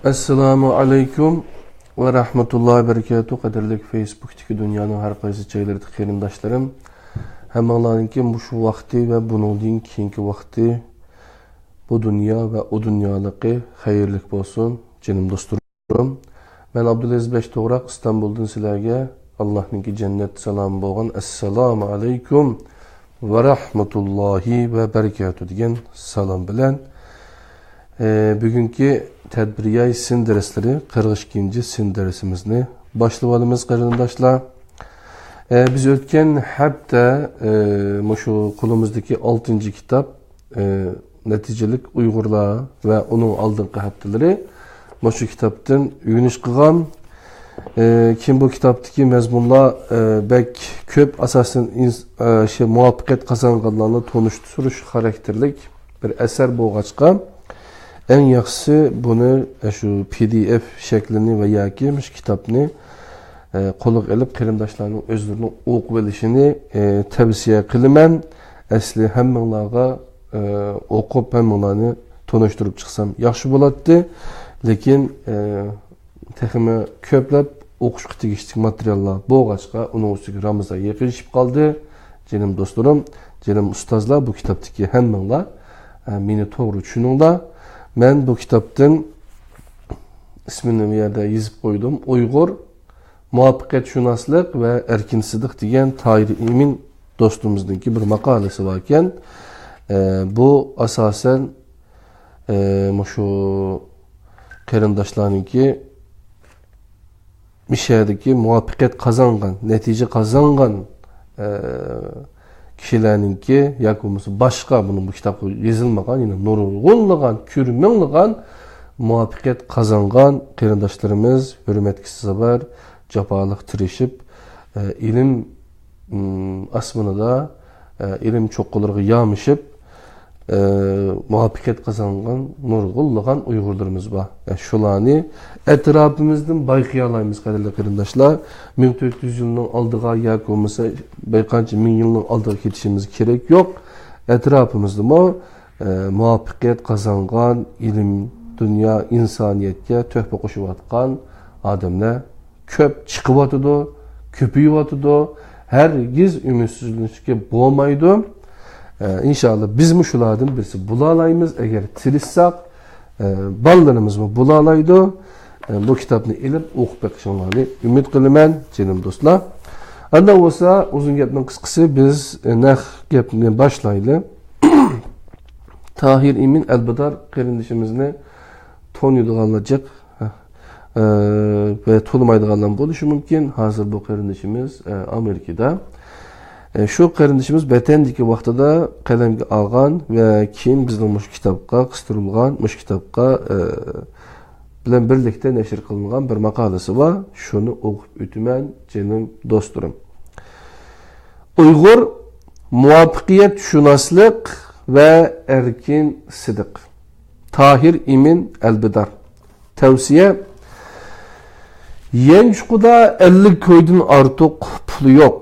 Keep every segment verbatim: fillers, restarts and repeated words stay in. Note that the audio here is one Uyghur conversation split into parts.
ئەسسالامۇ ئەلەيكۇم ۋە رەھمەتۇللاھى ۋە بەرىكاتۇھ. قەدىرلىك فېيسبۇكتىكى دۇنيانىڭ ھەر قايسى جايلىرىدىكى قېرىنداشلىرىم، ھەممىڭلارنىڭكى مۇشۇ ۋاقتى ۋە بۇنىڭدىن كېيىنكى ۋاقتى، بۇ دۇنيا ۋە ئۇ دۇنيالىقى خەيرلىك بولسۇن، جېنىم دوستلىرىم. مەن ئابدۇلئەزىز بەش توغراق ئىستانبۇلدىن سىلەرگە ئاللاھنىڭكى جەننەت سالامى بولغان ئەسسالامۇ ئەلەيكۇم ۋە رەھمەتۇللاھى ۋە بەرىكاتۇھ دېگەن سالام بىلەن، ئە، بۈگۈنكى تەدبىرىياي سىن دەرسلىرى، قىرىق ئىككىنچى سىن دەرسىمىزنى باشلىۋالىمىز، قېرىنداشلار. ئە، بىز ئۆتكەن ھەپتە، ئە، مۇشۇ قولىمىزدىكى ئالتىنچى كىتاب، ئە، نەتىجىلىك ئۇيغۇرلار ۋە ئۇنىڭ ئالدىنقى ھەپتىلىرى مۇشۇ كىتابتىن ئۆگىنىش قىلغان. ئە، كېيىن بۇ كىتابتىكى مەزمۇنلار، ئە، بەك كۆپ، ئاساسەن ئىنس-، ئە، شۇ مۇۋەپپەقىيەت قازانغانلارنى تونۇشتۇرۇش خاراكتېرلىك بىر ئەسەر بولغاچقا، ئەڭ ياخشىسى بۇنى، ئە، شۇ پى دى ئېف شەكلىنى ۋە ياكى مۇشۇ كىتابنى، ئە، قولىغا ئېلىپ، قېرىنداشلارنىڭ ئۆزلىرىنىڭ ئوقۇۋېلىشىنى، ئە، تەۋسىيە قىلىمەن. ئەسلى ھەممىڭلارغا، ئە، ئوقۇپ، ھەممىڭلارنى تونۇشتۇرۇپ چىقسام ياخشى بولاتتى. لېكىن، ئە، تېخىمۇ كۆپلەپ ئوقۇشقا تېگىشلىك ماتېرىياللار بولغاچقا، ئۇنىڭ ئۈستىگە رامىزان يېقىنلىشىپ قالدى. جېنىم دوستلىرىم، جېنىم ئۇستازلار، بۇ كىتابتىكى ھەممىڭلار، ئە، مېنى توغرا چۈشىنىڭلار. مەن بۇ كىتابتىن ئىسمىنى بۇ يەردە يېزىپ قويدۇم. ئۇيغۇر مۇۋەپپەقىيەتشۇناسلىق ۋە ئەركىن سىدىق دېگەن تاھىر ئىمىن دوستىمىزنىڭكى بىر ماقالىسى باركەن. ئە، بۇ ئاساسەن، ئە، مۇشۇ قېرىنداشلارنىڭكى مۇشۇ يەردىكى مۇۋەپپەقىيەت قازانغان، نەتىجە قازانغان، ئە، كىشىلەرنىڭكى ياكى بولمىسا باشقا بۇنىڭ بۇ كىتابقا يېزىلمىغان، يەنە نۇرغۇنلىغان، كۆرمىڭلىغان مۇۋەپپەقىيەت قازانغان قېرىنداشلىرىمىز، ھۆرمەتكە سازاۋەر، جاپالىق تىرىشىپ، ئە، ئىلىم، ئىم، ئاسمىنىدا، ئە، ئىلىم چوققىلىرىغا يامىشىپ، ئە، مۇۋەپپەقىيەت قازانغان نۇرغۇنلىغان ئۇيغۇرلىرىمىز بار. ئە، شۇلارنى ئەتراپىمىزدىن بايقىيالايمىز، قەدىرلىك قېرىنداشلار. مىڭ تۆت يۈز يىلنىڭ ئالدىغا ياكى بولمىسا بىر قانچە مىڭ يىلنىڭ ئالدىغا كېتىشىمىز كېرەك يوق. ئەتراپىمىزدىمۇ، ئە، مۇۋەپپەقىيەت قازانغان، ئىلىم، دۇنيا، ئىنسانىيەتكە تۆھپە قوشۇۋاتقان ئادەملەر كۆپ چىقىۋاتىدۇ، كۆپىيىۋاتىدۇ. ھەرگىز ئۈمىدسىزلىنىشكە بولمايدۇ. ئە، ئىنشاللا بىزمۇ شۇلاردىن بىرسى بولالايمىز، ئەگەر تىرىشساق. ئە، بالىلىرىمىزمۇ بولالايدۇ. ئە، بۇ كىتابنى ئېلىپ ئوقۇپ بېقىشىڭلارنى ئۈمىد قىلىمەن، جېنىم دوستلار. ئانداق بولسا، ئۇزۇن گەپنىڭ قىسقىسى، بىز، ئە، نەق گەپنى باشلايلى. تاھىر ئىمىن ئەلبىدار قېرىندىشىمىزنى تونۇيدىغانلار جىق، ئە، ۋە تونۇمايدىغانلار بولۇشى مۇمكىن. ھازىر بۇ قېرىندىشىمىز، ئە، ئامېرىكىدا. ئە، شۇ قېرىندىشىمىز ۋەتەندىكى ۋاقتىدا قەلەمگە ئالغان ۋە كېيىن بىزنىڭ مۇشۇ كىتابقا قىستۇرۇلغان، مۇشۇ كىتابقا، ئە، بىلەن بىرلىكتە نەشر قىلىنغان بىر ماقالىسى بار. شۇنى ئوقۇپ ئۆتىمەن، جېنىم دوستلىرىم. ئۇيغۇر مۇۋەپپەقىيەتشۇناسلىق ۋە ئەركىن سىدىق. تاھىر ئىمىن ئەلبىدار. تەۋسىيە. يانچۇقىدا ئەللىك كويدىن ئارتۇق پۇلى يوق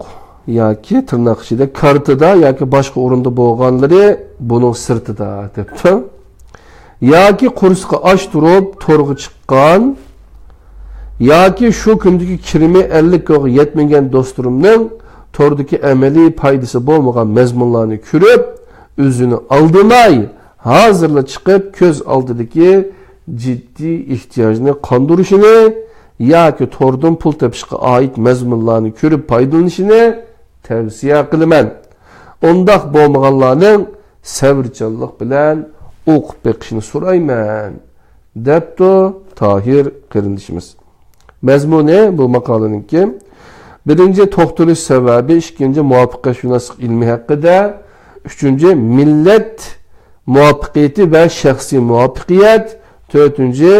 ياكى تىرناق ئىچىدە كارتىدا ياكى باشقا ئورۇندا بولغانلىرى بۇنىڭ سىرتىدا دەپتۇ. ياكى قورسىقى ئاچ تۇرۇپ تورغا چىققان ياكى شۇ كۈندىكى كىرىمى ئەللىك كويغا يەتمىگەن دوستلىرىمنىڭ توردىكى ئەمەلىي پايدىسى بولمىغان مەزمۇنلارنى كۆرۈپ، ئۆزىنى ئالدىماي، ھازىرلا چىقىپ، كۆز ئالدىدىكى جىددىي ئېھتىياجنى قاندۇرۇشىنى ياكى توردىن پۇل تېپىشقا ئائىت مەزمۇنلارنى كۆرۈپ پايدىلىنىشىنى تەۋسىيە قىلىمەن. ئۇنداق بولمىغانلارنىڭ سەۋرچانلىق بىلەن ئوقۇپ بېقىشىنى سورايمەن، دەپتۇ تاھىر قېرىندىشىمىز. مەزمۇنى بۇ ماقالىنىڭكى، بىرىنچى، توختىلىش سەۋەبى، ئىككىنچى، مۇۋەپپەقىتشۇناسلىق ئىلمى ھەققىدە، ئۈچىنچى، مىللەت مۇۋەپپەقىيىتى ۋە شەخسىي مۇۋەپپەقىيەت، تۆتىنچى،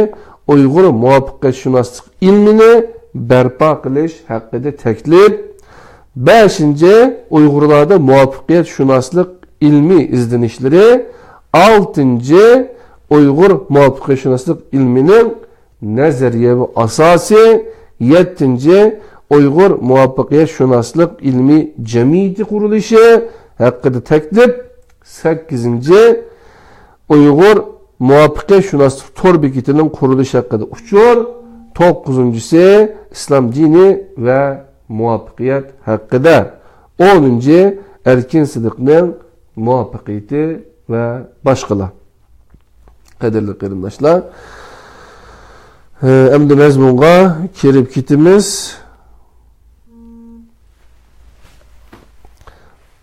ئۇيغۇر مۇۋەپپەقىيەتشۇناسلىق ئىلمىنى بەرپا قىلىش ھەققىدە تەكلىپ، بەشىنچى، ئۇيغۇرلاردا مۇۋەپپەقىيەتشۇناسلىق ئىلمىي ئىزدىنىشلىرى، ئالتىنچى، ئۇيغۇر مۇۋەپپەقىيەتشۇناسلىق ئىلمىنىڭ نەزەرىيەۋى ئاساسى، يەتتىنچى، ئۇيغۇر مۇۋەپپەقىيەتشۇناسلىق ئىلمىي جەمئىيىتى قۇرۇلۇشى ھەققىدە تەكلىپ، سەككىزىنچى، ئۇيغۇر مۇۋەپپەقىيەتشۇناسلىق تور بېكىتىنىڭ قۇرۇلۇشى ھەققىدە ئۇچۇر، توققۇزىنچىسى ئىسلام دىنى ۋە مۇۋەپپەقىيەت ھەققىدە، ئونىنچى ئەركىن سىدىقنىڭ مۇۋەپپەقىيىتى ۋە باشقىلار. قەدىرلىك قېرىنداشلار، ئەمدى مەزمۇنغا كىرىپ كېتىمىز.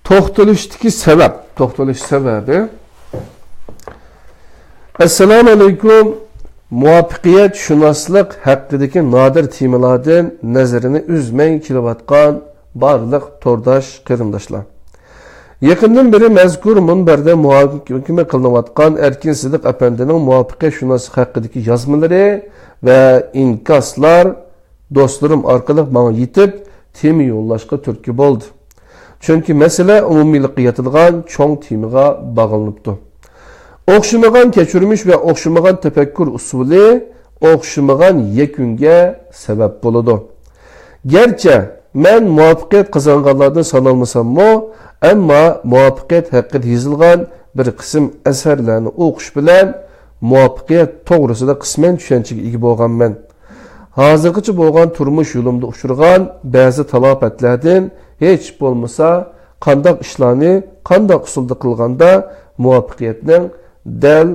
توختىلىشتىكى سەۋەب، توختىلىش سەۋەبى. ئەسسالامۇ ئەلەيكۇم، مۇۋەپپەقىيەتشۇناسلىق ھەققىدىكى نادىر تېمىلاردىن نەزىرىنى ئۈزمەي كېلىۋاتقان بارلىق تورداش قېرىنداشلار. يېقىندىن بېرى مەزكۇر مۇنبەردە مۇھاكىمە قىلىنىۋاتقان ئەركىن سىدىق ئەپەندىنىڭ مۇۋەپپەقىيەتشۇناسلىق ھەققىدىكى يازمىلىرى ۋە ئىنكاسلار دوستلىرىم ئارقىلىق ماڭا يېتىپ، تېما يوللاشقا تۈرتكە بولدى. چۈنكى مەسىلە ئومۇمىيلىققا ياتىدىغان چوڭ تېمىغا باغلىنىپتۇ. ئوخشىمىغان كەچۈرمىش ۋە ئوخشىمىغان تەپەككۇر ئۇسۇلى ئوخشىمىغان يەكۈنگە سەۋەب بولىدۇ. گەرچە مەن مۇۋەپپەقىيەت قازانغانلاردىن سانالمىساممۇ، ئەمما مۇۋەپپەقىيەت ھەققىدە يېزىلغان بىر قىسىم ئەسەرلەرنى ئوقۇش بىلەن مۇۋەپپەقىيەت توغرىسىدا قىسمەن چۈشەنچىگە ئىگە بولغانمەن. ھازىرغىچە بولغان تۇرمۇش يولۇمدا ئۇچرىغان بەزى تالاپەتلەردىن ھېچ بولمىسا قانداق ئىشلارنى قانداق ئۇسۇلدا قىلغاندا مۇۋەپپەقىيەتنىڭ دەل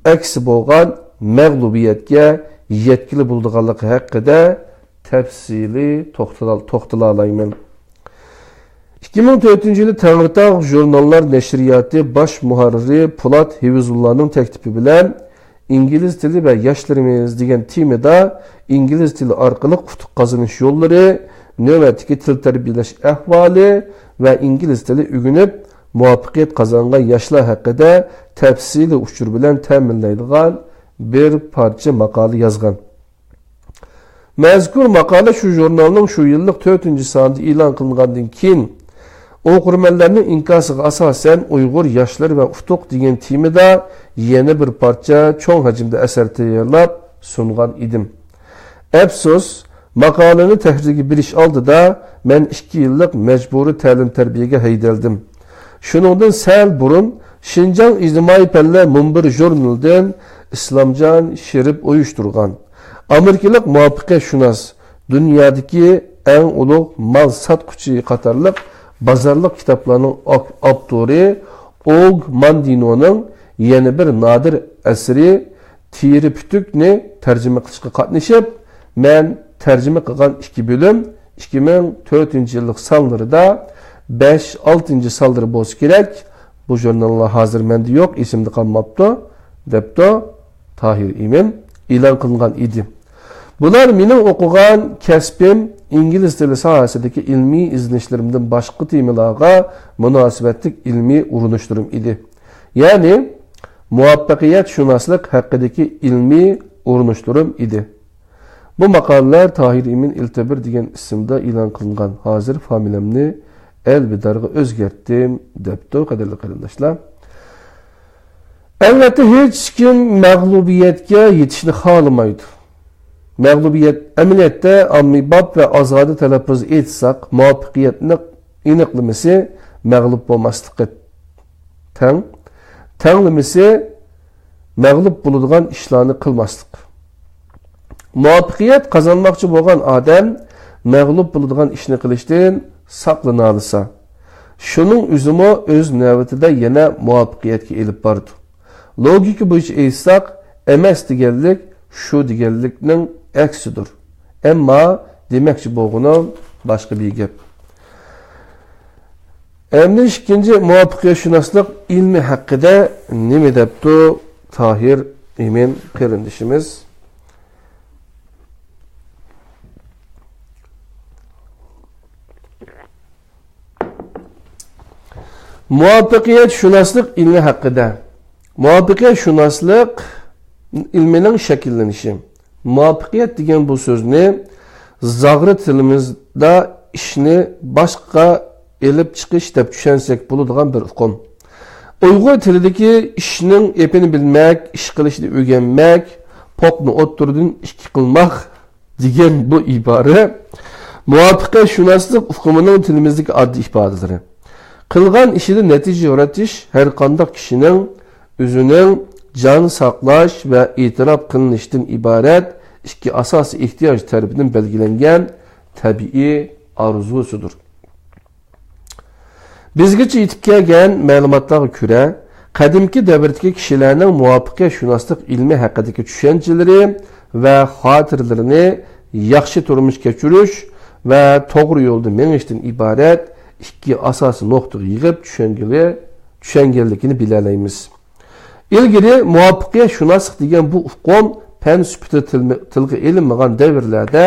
ئەكسى بولغان مەغلۇبىيەتكە يەتكىلى بولىدىغانلىقى ھەققىدە تەپسىلىي توختىلا-، توختىلالايمەن. ئىككى مىڭ تۆتىنچى يىلى تەڭرىتاغ ژۇرناللار نەشرىياتى باش مۇھەررىرى پولات ھېۋزۇللانىڭ تەكلىپى بىلەن ئىنگلىز تىلى ۋە ياشلىرىمىز دېگەن تېمىدا ئىنگلىز تىلى ئارقىلىق ئۇتۇق قازىنىش يوللىرى، نۆۋەتتىكى تىل تەربىيەلەش ئەھۋالى ۋە ئىنگلىز تىلى ئۆگىنىپ مۇۋەپپەقىيەت قازانغان ياشلار ھەققىدە تەپسىلىي ئۇچۇر بىلەن تەمىنلەيدىغان بىر پارچە ماقالە يازغان. مەزكۇر ماقالە شۇ ژۇرنالنىڭ شۇ يىللىق تۆتىنچى سانىدا ئېلان قىلىنغاندىن كېيىن، ئوقۇرمەنلەرنىڭ ئىنكاسىغا ئاساسەن، ئۇيغۇر ياشلىرى ۋە ئۇتۇق دېگەن تېمىدا يەنە بىر پارچە چوڭ ھەجىمدە ئەسەر تەييارلاپ سۇنغان ئىدىم. ئەپسۇس، ماقالىنى تەھرىرگە بېرىش ئالدىدا مەن ئىككى يىللىق مەجبۇرىي تەلىم-تەربىيەگە ھەيدەلدىم. شۇنىڭدىن سەل بۇرۇن شىنجاڭ ئىجتىمائىي پەنلەر مۇنبىرى ژۇرنىلىدىن ئىسلامجان شېرىپ ئۇيۇشتۇرغان ئامېرىكىلىق مۇۋەپپەقىيەتشۇناس، دۇنيادىكى ئەڭ ئۇلۇغ مال ساتقۇچى قاتارلىق بازارلىق كىتابلارنىڭ ئاپ-، ئاپتورى ئوگ ماندىنونىڭ يەنە بىر نادىر ئەسىرى تېرە پۈتۈكنى تەرجىمە قىلىشقا قاتنىشىپ، مەن تەرجىمە قىلغان ئىككى بۆلۈم ئىككى مىڭ تۆتىنچى يىللىق سانلىرىدا، بەش، ئالتىنچى سانلىرى بولسا كېرەك، بۇ ژۇرناللار ھازىر مەندە يوق، ئېسىمدە قالماپتۇ، دەپتۇ تاھىر ئىمىن، ئېلان قىلىنغان ئىدى. بۇلار مېنىڭ ئوقۇغان كەسپىم، ئىنگلىز تىلى ساھەسىدىكى ئىلمىي ئىزدىنىشلىرىمدىن باشقا تېمىلارغا مۇناسىۋەتلىك ئىلمىي ئۇرۇنۇشلىرىم ئىدى. يەنى، مۇۋەپپەقىيەتشۇناسلىق ھەققىدىكى ئىلمىي ئۇرۇنۇشلىرىم ئىدى. بۇ ماقالىلەر تاھىر ئىمىن ئىلتىبىر دېگەن ئىسىمدا ئېلان قىلىنغان. ھازىر فامىلەمنى ئەلۋىدارغا ئۆزگەرتتىم، دەپتۇ، قەدىرلىك قېرىنداشلار. ئەلۋەتتە، ھېچكىم مەغلۇبىيەتكە يېتىشنى خالىمايدۇ. مەغلۇبىيەت، ئەمەلىيەتتە، ئاممىباب ۋە ئازادە تەلەپپۇزدا ئېيتساق، مۇۋەپپەقىيەتنىڭ ئېنىقلىمىسى مەغلۇپ بولماسلىققا تەڭ. تەڭلىمىسى مەغلۇپ بولىدىغان ئىشلارنى قىلماسلىق. مۇۋەپپەقىيەت قازانماقچى بولغان ئادەم مەغلۇپ بولىدىغان ئىشنى قىلىشتىن ساقلىنالىسا، شۇنىڭ ئۆزىمۇ ئۆز نۆۋىتىدە يەنە مۇۋەپپەقىيەتكە ئېلىپ بارىدۇ. لوگىكا بويىچە ئېيتساق، ئەمەس دېگەنلىك شۇ دېگەنلىكنىڭ ئەكسىدۇر. ئەمما دېمەكچى بولغىنىم باشقا بىر گەپ. ئەمدى ئىككىنچى مۇۋەپپەقىيەتشۇناسلىق ئىلمى ھەققىدە نېمە دەپتۇ تاھىر ئىمىن قېرىندىشىمىز؟ مۇۋەپپەقىيەتشۇناسلىق ئىلمى ھەققىدە. مۇۋەپپەقىيەتشۇناسلىق ئىلمىنىڭ شەكىللىنىشى. مۇۋەپپەقىيەت دېگەن بۇ سۆزنى زاغرا تىلىمىزدا ئىشنى باشقا ئېلىپ چىقىش دەپ چۈشەنسەك بولىدىغان بىر ئۇقۇم. ئۇيغۇر تىلىدىكى ئىشنىڭ ئېپىنى بىلمەك، ئىش قىلىشنى ئۆگەنمەك، پوقنى ئوتتۇرىدىن ئىككى قىلماق دېگەن بۇ ئىبارە مۇۋەپپەقىيەتشۇناسلىق ئۇقۇمىنىڭ تىلىمىزدىكى ئاددىي ئىپادىلىرى. قىلغان ئىشىدا نەتىجە يارىتىش ھەرقانداق كىشىنىڭ ئۆزىنىڭ جان ساقلاش ۋە ئېتىراپ قىلىنىشتىن ئىبارەت ئىككى ئاساسىي ئېھتىياج تەرىپىدىن بەلگىلەنگەن تەبىئىي ئارزۇسىدۇر. بىزگىچە يېتىپ كەلگەن مەلۇماتلارغا كۆرە، قەدىمكى دەۋردىكى كىشىلەرنىڭ مۇۋەپپەقىيەتشۇناسلىق ئىلمى ھەققىدىكى چۈشەنچىلىرى ۋە خاتىرىلىرىنى ياخشى تۇرمۇش كەچۈرۈش ۋە توغرا يولدا مېڭىشتىن ئىبارەت ئىككى ئاساسىي نۇقتىغا يىغىپ چۈشەنگىلى-، چۈشەنگەنلىكىنى بىلەلەيمىز. ئىلگىرى مۇۋەپپەقىيەتشۇناسلىق دېگەن بۇ ئۇقۇم پەن سۈپىتىدە تىلمە-، تىلغا ئېلىنمىغان دەۋرلەردە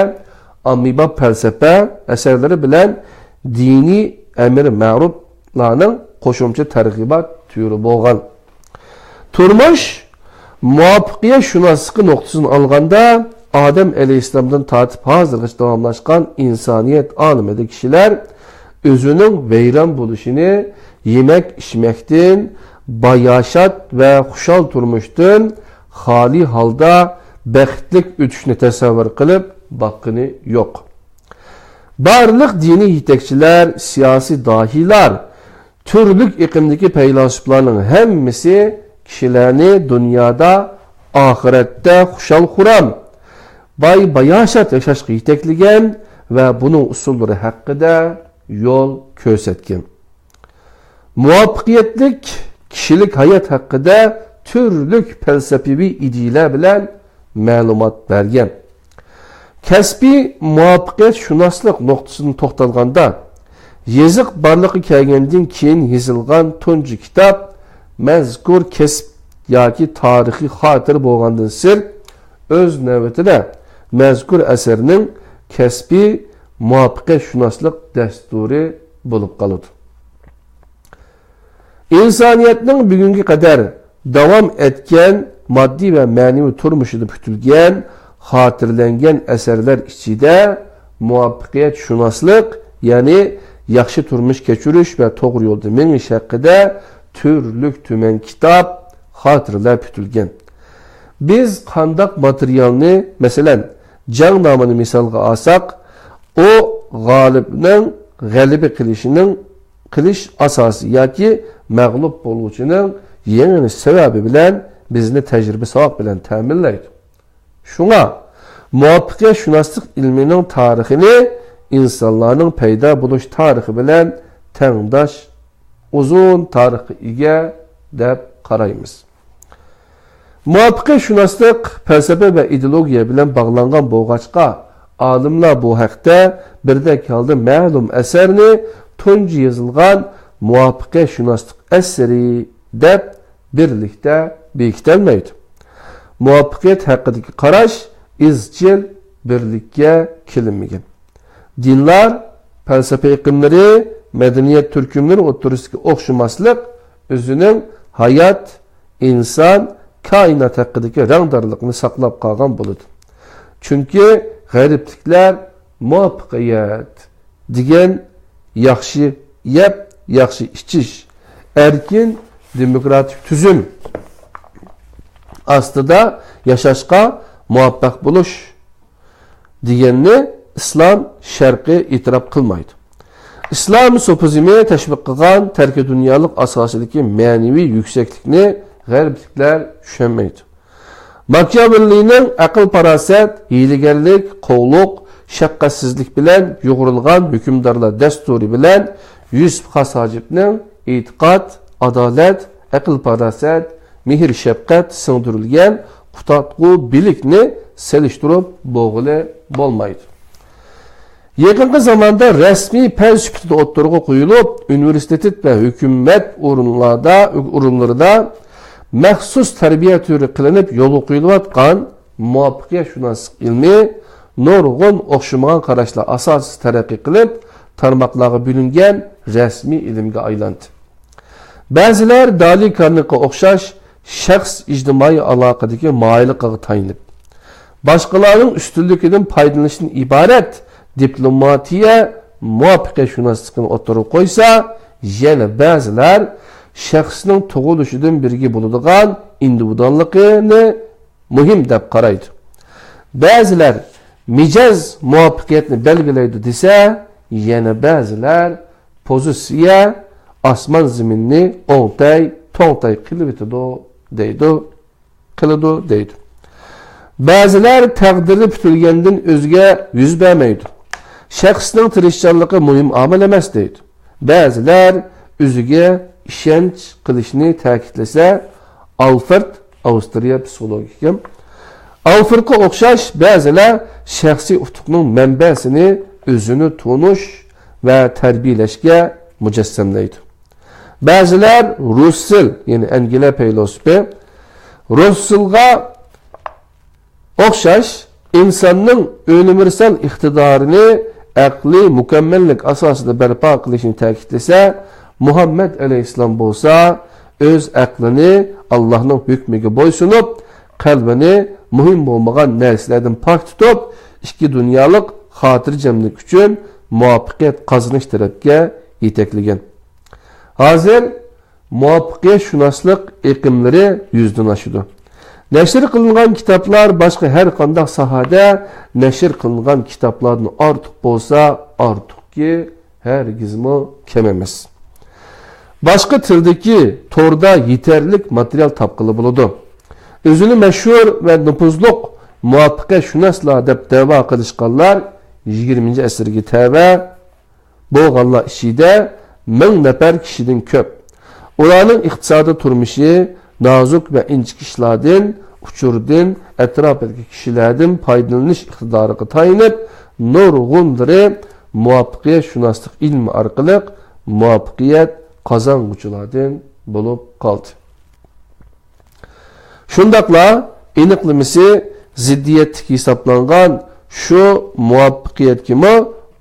ئاممىباب پەلسەپە ئەسەرلىرى بىلەن دىنىي ئەمىر مەرۇپلارنىڭ قوشۇمچە تەرغىبات تۈرى بولغان. تۇرمۇش مۇۋەپپەقىيەتشۇناسلىقى نۇقتىسىدىن ئالغاندا، ئادەم ئەلەيھىسسالامدىن تارتىپ ھازىرغىچە داۋاملاشقان ئىنسانىيەت ئالىمىدە كىشىلەر ئۆزىنىڭ ۋەيران بولۇشىنى يېمەك-ئىچمەكتىن، باياشات ۋە خۇشال تۇرمۇشتىن خالىي ھالدا بەختلىك ئۆتۈشنى تەسەۋۋۇر قىلىپ باققىنى يوق. بارلىق دىنىي يېتەكچىلەر، سىياسىي داھىيلار، تۈرلۈك ئېقىمدىكى پەيلاسوپلارنىڭ ھەممىسى كىشىلەرنى دۇنيادا، ئاخىرەتتە خۇشال-خۇرام، باي-باياشات ياشاشقا يېتەكلىگەن ۋە بۇنىڭ ئۇسۇللىرى ھەققىدە يول كۆرسەتكەن. مۇۋەپپەقىيەتلىك كىشىلىك ھايات ھەققىدە تۈرلۈك پەلسەپىۋى ئىدىيىلەر بىلەن مەلۇمات بەرگەن. كەسپىي مۇۋەپپەقىيەتشۇناسلىق نۇقتىسىدىن توختالغاندا، يېزىق بارلىققا كەلگەندىن كېيىن يېزىلغان تۇنجى كىتاب مەزكۇر كەسىپ ياكى تارىخىي خاتىرە بولغاندىن سىرت، ئۆز نۆۋىتىدە مەزكۇر ئەسەرنىڭ كەسپىي مۇۋەپپەقىيەتشۇناسلىق دەستۇرى بولۇپ قالىدۇ. ئىنسانىيەتنىڭ بۈگۈنگە قەدەر داۋام ئەتكەن ماددىي ۋە مەنىۋى تۇرمۇشىدا پۈتۈلگەن، خاتىرىلەنگەن ئەسەرلەر ئىچىدە مۇۋەپپەقىيەتشۇناسلىق، يەنى ياخشى تۇرمۇش كەچۈرۈش ۋە توغرا يولدا مېڭىش ھەققىدە تۈرلۈك تۈمەن كىتاب، خاتىرىلەر پۈتۈلگەن. بىز قانداق ماتېرىيالنى، مەسىلەن، جەڭنامىنى مىسالغا ئالساق، ئۇ غالىبنىڭ غەلىبە قىلىشىنىڭ، قىلىش ئاساسى ياكى مەغلۇپ بولغۇچىنىڭ يېڭىلىش سەۋەبى بىلەن بىزنى تەجرىبە-ساۋاق بىلەن تەمىنلەيدۇ. شۇڭا مۇۋەپپەقىيەتشۇناسلىق ئىلمىنىڭ تارىخىنى ئىنسانلارنىڭ پەيدا بولۇش تارىخى بىلەن تەڭداش ئۇزۇن تارىخقا ئىگە دەپ قارايمىز. مۇۋەپپەقىيەتشۇناسلىق پەلسەپە ۋە ئىدېئولوگىيە بىلەن باغلانغان بولغاچقا، ئالىملار بۇ ھەقتە بىردەك ھالدا مەلۇم ئەسەرنى تۇنجى يېزىلغان مۇۋەپپەقىيەتشۇناسلىق ئەسىرى دەپ بىرلىكتە بېكىتەلمەيدۇ. مۇۋەپپەقىيەت ھەققىدىكى قاراش ئىزچىل بىرلىككە كېلىنمىگەن. دىنلار، پەلسەپە ئېقىملىرى، مەدەنىيەت تۈركۈملىرى ئوتتۇرىسىدىكى ئوخشىماسلىق ئۆزىنىڭ ھايات، ئىنسان، كائىنات ھەققىدىكى رەڭدارلىقىنى ساقلاپ قالغان بولىدۇ. چۈنكى غەربلىكلەر مۇۋەپپەقىيەت دېگەن ياخشى يەپ، ياخشى ئىچىش، ئەركىن دېموكراتىك تۈزۈم ئاستىدا ياشاشقا مۇۋەپپەق بولۇش دېگەننى ئىسلام شەرقى ئېتىراپ قىلمايدۇ. ئىسلام سوپىزمى تەشۋىق قىلغان تەركىي دۇنيالىق ئاساسىدىكى مەنىۋى يۈكسەكلىكنى غەربلىكلەر چۈشەنمەيدۇ. ماكىياۋېللىنىڭ ئەقىل-پاراسەت، ھىيلىگەرلىك، قوۋلۇق، شەپقەتسىزلىك بىلەن يۇغۇرۇلغان ھۆكۈمدارلار دەستۇرى بىلەن يۈسۈپ خاس ھاجىپنىڭ ئېتىقاد، ئادالەت، ئەقىل-پاراسەت، مېھىر-شەپقەت سىڭدۈرۈلگەن قۇتادغۇ بىلىكنى سېلىشتۇرۇپ بولغىلى بولمايدۇ. يېقىنقى زاماندا رەسمىي پەن سۈپىتىدە ئوتتۇرىغا قويۇلۇپ، ئۇنىۋېرسىتېت ۋە ھۆكۈمەت ئورۇنلاردا، ئورۇنلىرىدا مەخسۇس تەربىيە تۈرى قىلىنىپ يولغا قويۇلۇۋاتقان مۇۋەپپەقىيەتشۇناسلىق ئىلمى نۇرغۇن ئوخشىمىغان قاراشلار ئاساسىدا تەرەققىي قىلىپ، تارماقلارغا بۆلۈنگەن رەسمىي ئىلىمگە ئايلاندى. بەزىلەر دالى كارنېگىغا ئوخشاش شەخس ئىجتىمائىي ئالاقىدىكى ماھىرلىقىغا تايىنىپ، باشقىلارنىڭ ئۈستۈنلۈكىدىن پايدىلىنىشتىن ئىبارەت دىپلوماتىيە مۇۋەپپەقىيەتشۇناسلىقىنى ئوتتۇرىغا قويسا، يەنە بەزىلەر شەخسنىڭ تۇغۇلۇشىدىن بىرگە بولىدىغان ئىندىۋىدۇاللىقىنى مۇھىم دەپ قارايدۇ. بەزىلەر مىجەز مۇۋەپپەقىيەتنى بەلگىلەيدۇ دېسە، يەنە بەزىلەر پوزىتسىيە ئاسمان زېمىننى ئوڭتەي توڭتەي قىلىۋېتىدۇ دەيدۇ. قىلىدۇ دەيدۇ. بەزىلەر تەقدىرى پۈتۈلگەندىن ئۆزگە يۈز بەرمەيدۇ. شەخسنىڭ تىرىشچانلىقى مۇھىم ئامىل ئەمەس دەيدۇ. بەزىلەر ئۆزىگە ئىشەنچ قىلىشنى تەكىتلىسە، ئالفرېد، ئاۋسترىيە پسىخولوگى ئىكەن، ئالفرېدقا ئوخشاش بەزىلەر شەخسىي ئۇتۇقنىڭ مەنبەسىنى ئۆزىنى تونۇش ۋە تەربىيەلەشكە مۇجەسسەملەيدۇ. بەزىلەر رۇسسېل، يەنى ئەنگلىيە پەيلاسوپى، رۇسسېلغا ئوخشاش ئىنساننىڭ ئۇنىۋېرسال ئىقتىدارىنى ئەقلىي مۇكەممەللىك ئاساسىدا بەرپا قىلىشنى تەكىتلىسە، مۇھەممەد ئەلەيھىسسالام بولسا ئۆز ئەقلىنى ئاللاھنىڭ ھۆكمىگە بويسۇنۇپ، قەلبىنى مۇھىم بولمىغان نەرسىلەردىن پاك تۇتۇپ، ئىككى دۇنيالىق خاتىرجەملىك ئۈچۈن مۇۋەپپەقىيەت قازىنىش تەرەپكە يېتەكلىگەن. ھازىر مۇۋەپپەقىيەتشۇناسلىق ئېقىملىرى يۈزدىن ئاشىدۇ. نەشر قىلىنغان كىتابلار باشقا ھەر قانداق ساھەدە نەشر قىلىنغان كىتابلاردىن ئارتۇق بولسا ئارتۇقكى، ھەرگىزمۇ كەم ئەمەس. باشقا تىلدىكى توردا يېتەرلىك ماتېرىيال تاپقىلى بولىدۇ. ئۆزىنى مەشھۇر ۋە نوپۇزلۇق مۇۋەپپەقىيەتشۇناسلار دەپ دەۋا قىلىشقانلار يىگىرمىنچى ئەسىرگە تەۋە بولغانلار ئىچىدە مىڭ نەپەر كىشىدىن كۆپ. ئۇلارنىڭ ئىقتىسادىي تۇرمۇشى نازۇك ۋە ئىنچىكە ئىشلاردىن، ئۇچۇردىن، ئەتراپىدىكى كىشىلەردىن پايدىلىنىش ئىقتىدارىغا تايىنىپ، نۇرغۇنلىرى مۇۋەپپەقىيەتشۇناسلىق ئىلمى ئارقىلىق مۇۋەپپەقىيەت قازانغۇچىلاردىن بولۇپ قالدى. شۇنداقلا ئېنىقلىمىسى زىددىيەتلىك ھېسابلانغان شۇ مۇۋەپپەقىيەتكىمۇ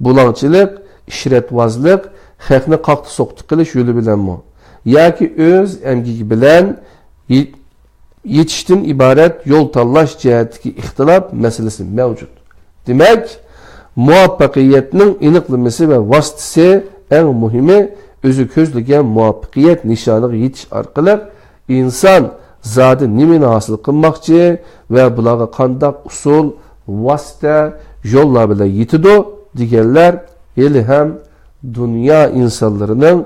بۇلاڭچىلىق، ئىشرەتۋازلىق، خەقنى قاقتى-سوقتى قىلىش يولى بىلەنمۇ ياكى ئۆز ئەمگىكى بىلەن يې-، يېتىشتىن ئىبارەت يول تاللاش جەھەتتىكى ئىختىلاپ مەسىلىسى مەۋجۇت. دېمەك، مۇۋەپپەقىيەتنىڭ ئېنىقلىمىسى ۋە ۋاسىتىسى، ئەڭ مۇھىمى، ئۆزى كۆزلىگەن مۇۋەپپەقىيەت نىشانىغا يېتىش ئارقىلىق ئىنسان زادى نېمىنى ھاسىل قىلماقچى ۋە بۇلارغا قانداق ئۇسۇل، ۋاسىتە، يوللار بىلەن يېتىدۇ دېگەنلەر ھېلىھەم دۇنيا ئىنسانلىرىنىڭ